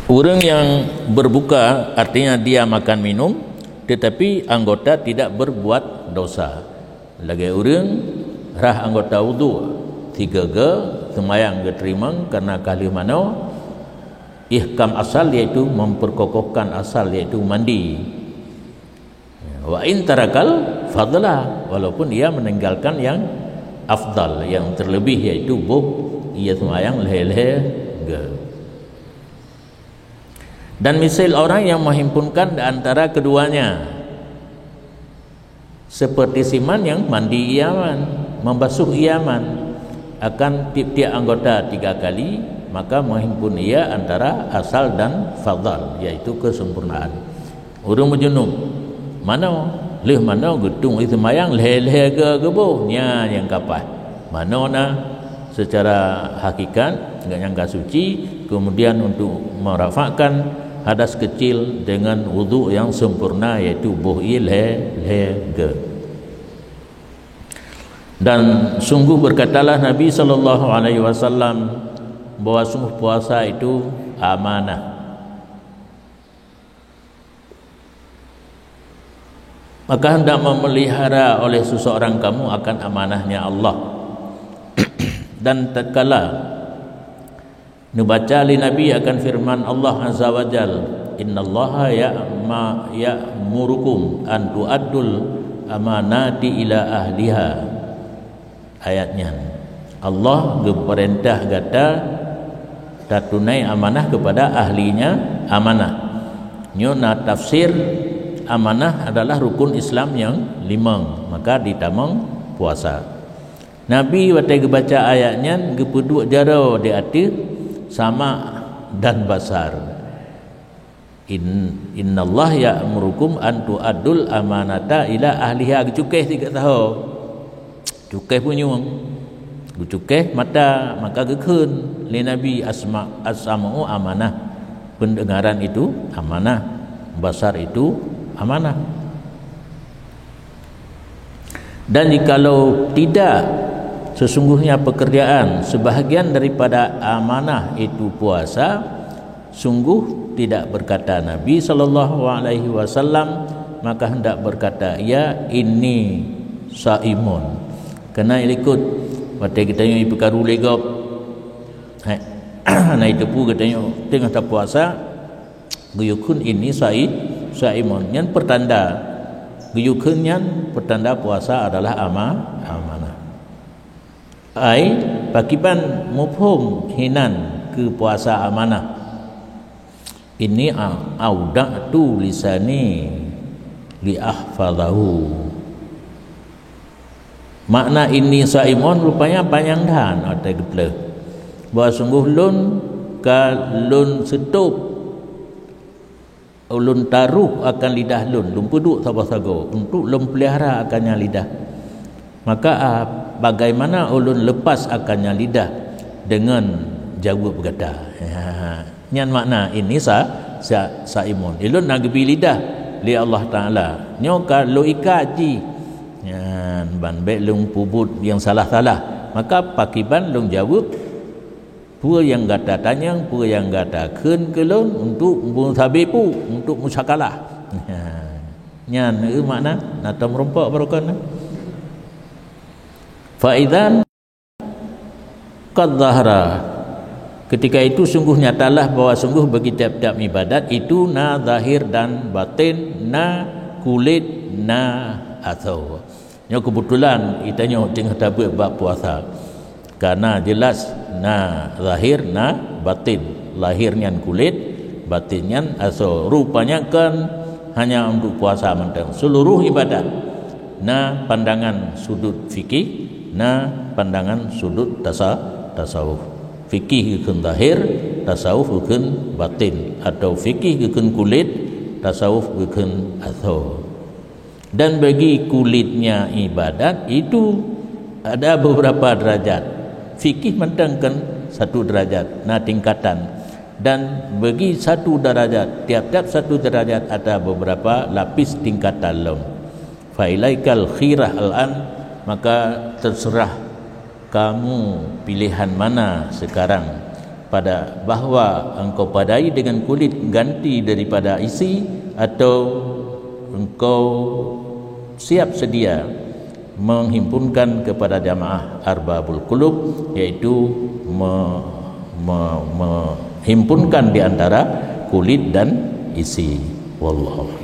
Ureuëng yang berbuka, artinya dia makan minum, tetapi anggota tidak berbuat dosa. Lagée ureuëng rhah anggota wudhu, sigoe-goe seumayang geuteurimong karena ka lheueh manoe, ihkam asal, yaitu memperkokohkan asal, yaitu mandi. Wa in tarakal fadla, walaupun ia meninggalkan yang afdal, yang terlebih, yaitu boh ie seumayang lhée-lhée goe. Dan misal orang yang menghimpunkan di antara keduanya, seperti siman yang mandi ie aman, membasuh ie aman, akan tiep-tiep anggota tiga kali, maka menghimpun ia antara asal dan fadhal, yaitu kesempurnaan. Ureuëng meujunub, manoe, lheueh manoe geutueng ie seumayang lhée-lhée goe geuboh, nyan nyang ka paih. Manoe na secara hakikat, nyang ka suci, kemudian untuk merafakkan hadas kecil dengan wudhu yang sempurna, yaitu boh ie lhée-lhée goe. Dan sungguh berkatalah Nabi sallallahu alaihi wasallam bahwa sungguh puasa itu amanah. Maka hendak memelihara oleh seseorang kamu akan amanahnya Allah. Dan tatkala neubaca lé Nabi akan firman Allah Azza wa Jal, "Innallaha ya'ma-, ya'murukum an tu'addul amanati ila ahliha." Ayat nyan, Allah geupeurintah gata tatunai amanah keupada ahlinya amanah. Nyoe na tafsir, amanah adalah rukun Islam nyang limong, maka ditamong puasa. Nabi watée geubaca ayat nyan geupeuduek jaroe di ateueh sama' dan basar. In-, innallaha ya'murukum an tu'addul amanata ila ahliha, geucukéh sigoe saho. Cukéh punyueng, geucukéh mata, maka geukheun lé Nabi asma-, as-sam'u amanah. Pendengaran itu amanah, basar itu amanah. Dan jikalau tidak, sesungguhnya pekerjaan sebahagian daripada amanah itu puasa, sungguh tidak berkata Nabi sallallahu alaihi wasallam, maka hendak berkata ia, "Inni shaimun." Karena ilikot, watée geutanyoe ipeukaru lé gob, hai, na iteupeue geutanyoe teungoh tapuasa, geuyue kheun, "Inni sai-, saimun." Nyan pertanda. Geuyue kheun nyan pertanda puasa adalah ama-, amanah. Ai, pakriban muphom hinan keu puasa amanah. "Inni a-, auda'tu lisani li ahfazahu." Makna "inni saimun" rupanya panyang that watée geupeuleueh. Bahwa sungguh lôn ka lôn seutôb Ulôn taruh akan lidah lôn, lôn peuduek saboh sagoe untuk lôn peulihara akan nyang lidah. Maka, ah, bagaimana ulôn lepas akan nyang lidah? Dengan jaweueb gata. Nyan makna ini sa-, sa-, saimun. Ulôn na geubri lidah lé Allah Taala. Nyoe ka lôn ikat jih. Nyan ban bék lôn peubuet nyang salah-salah. Maka pakiban lôn jaweueb Peue nyang gata tanyong, peue nyang gata kheun keu lôn untuk meusabe peue, untuk musakalah. Nyan eu makna na tom rumpok barokon. Fa idzan qad zahara. Ketika itu sungguh nyatalah bahwa sungguh bagi tiap-tiap ibadat itu na zahir dan batin, na kulét, na aso. Nyoe keubeutulan geutanyoe teungoh tabeuet bak puasa. Karena jelas na zahir, na batin. Lahir nyan kulét, batin nyan aso. Rupanya kon hanya untuk puasa mantong. Seluruh ibadat na pandangan sudut fikih, na pandangan sudut tasa-, tasawuf. Fikih geukheun zahir, tasawuf geukheun batin, atau fikih geukheun kulét, tasawuf geukheun aso. Dan bagi kulitnya ibadat itu ada beberapa derajat. Fikih mantong kon satu derajat, na tingkatan. Dan bagi satu derajat, tiap-tiap satu derajat ada beberapa lapis tingkatan lom. Fa ilaikal khirah al-an, maka terserah kamu pilihan mana sekarang, pada bahwa engkau padai dengan kulit ganti daripada isi, atau engkau siap sedia menghimpunkan kepada jamaah arbabul qulub, yaitu me-, me-, menghimpunkan di antara kulit dan isi. Wallahu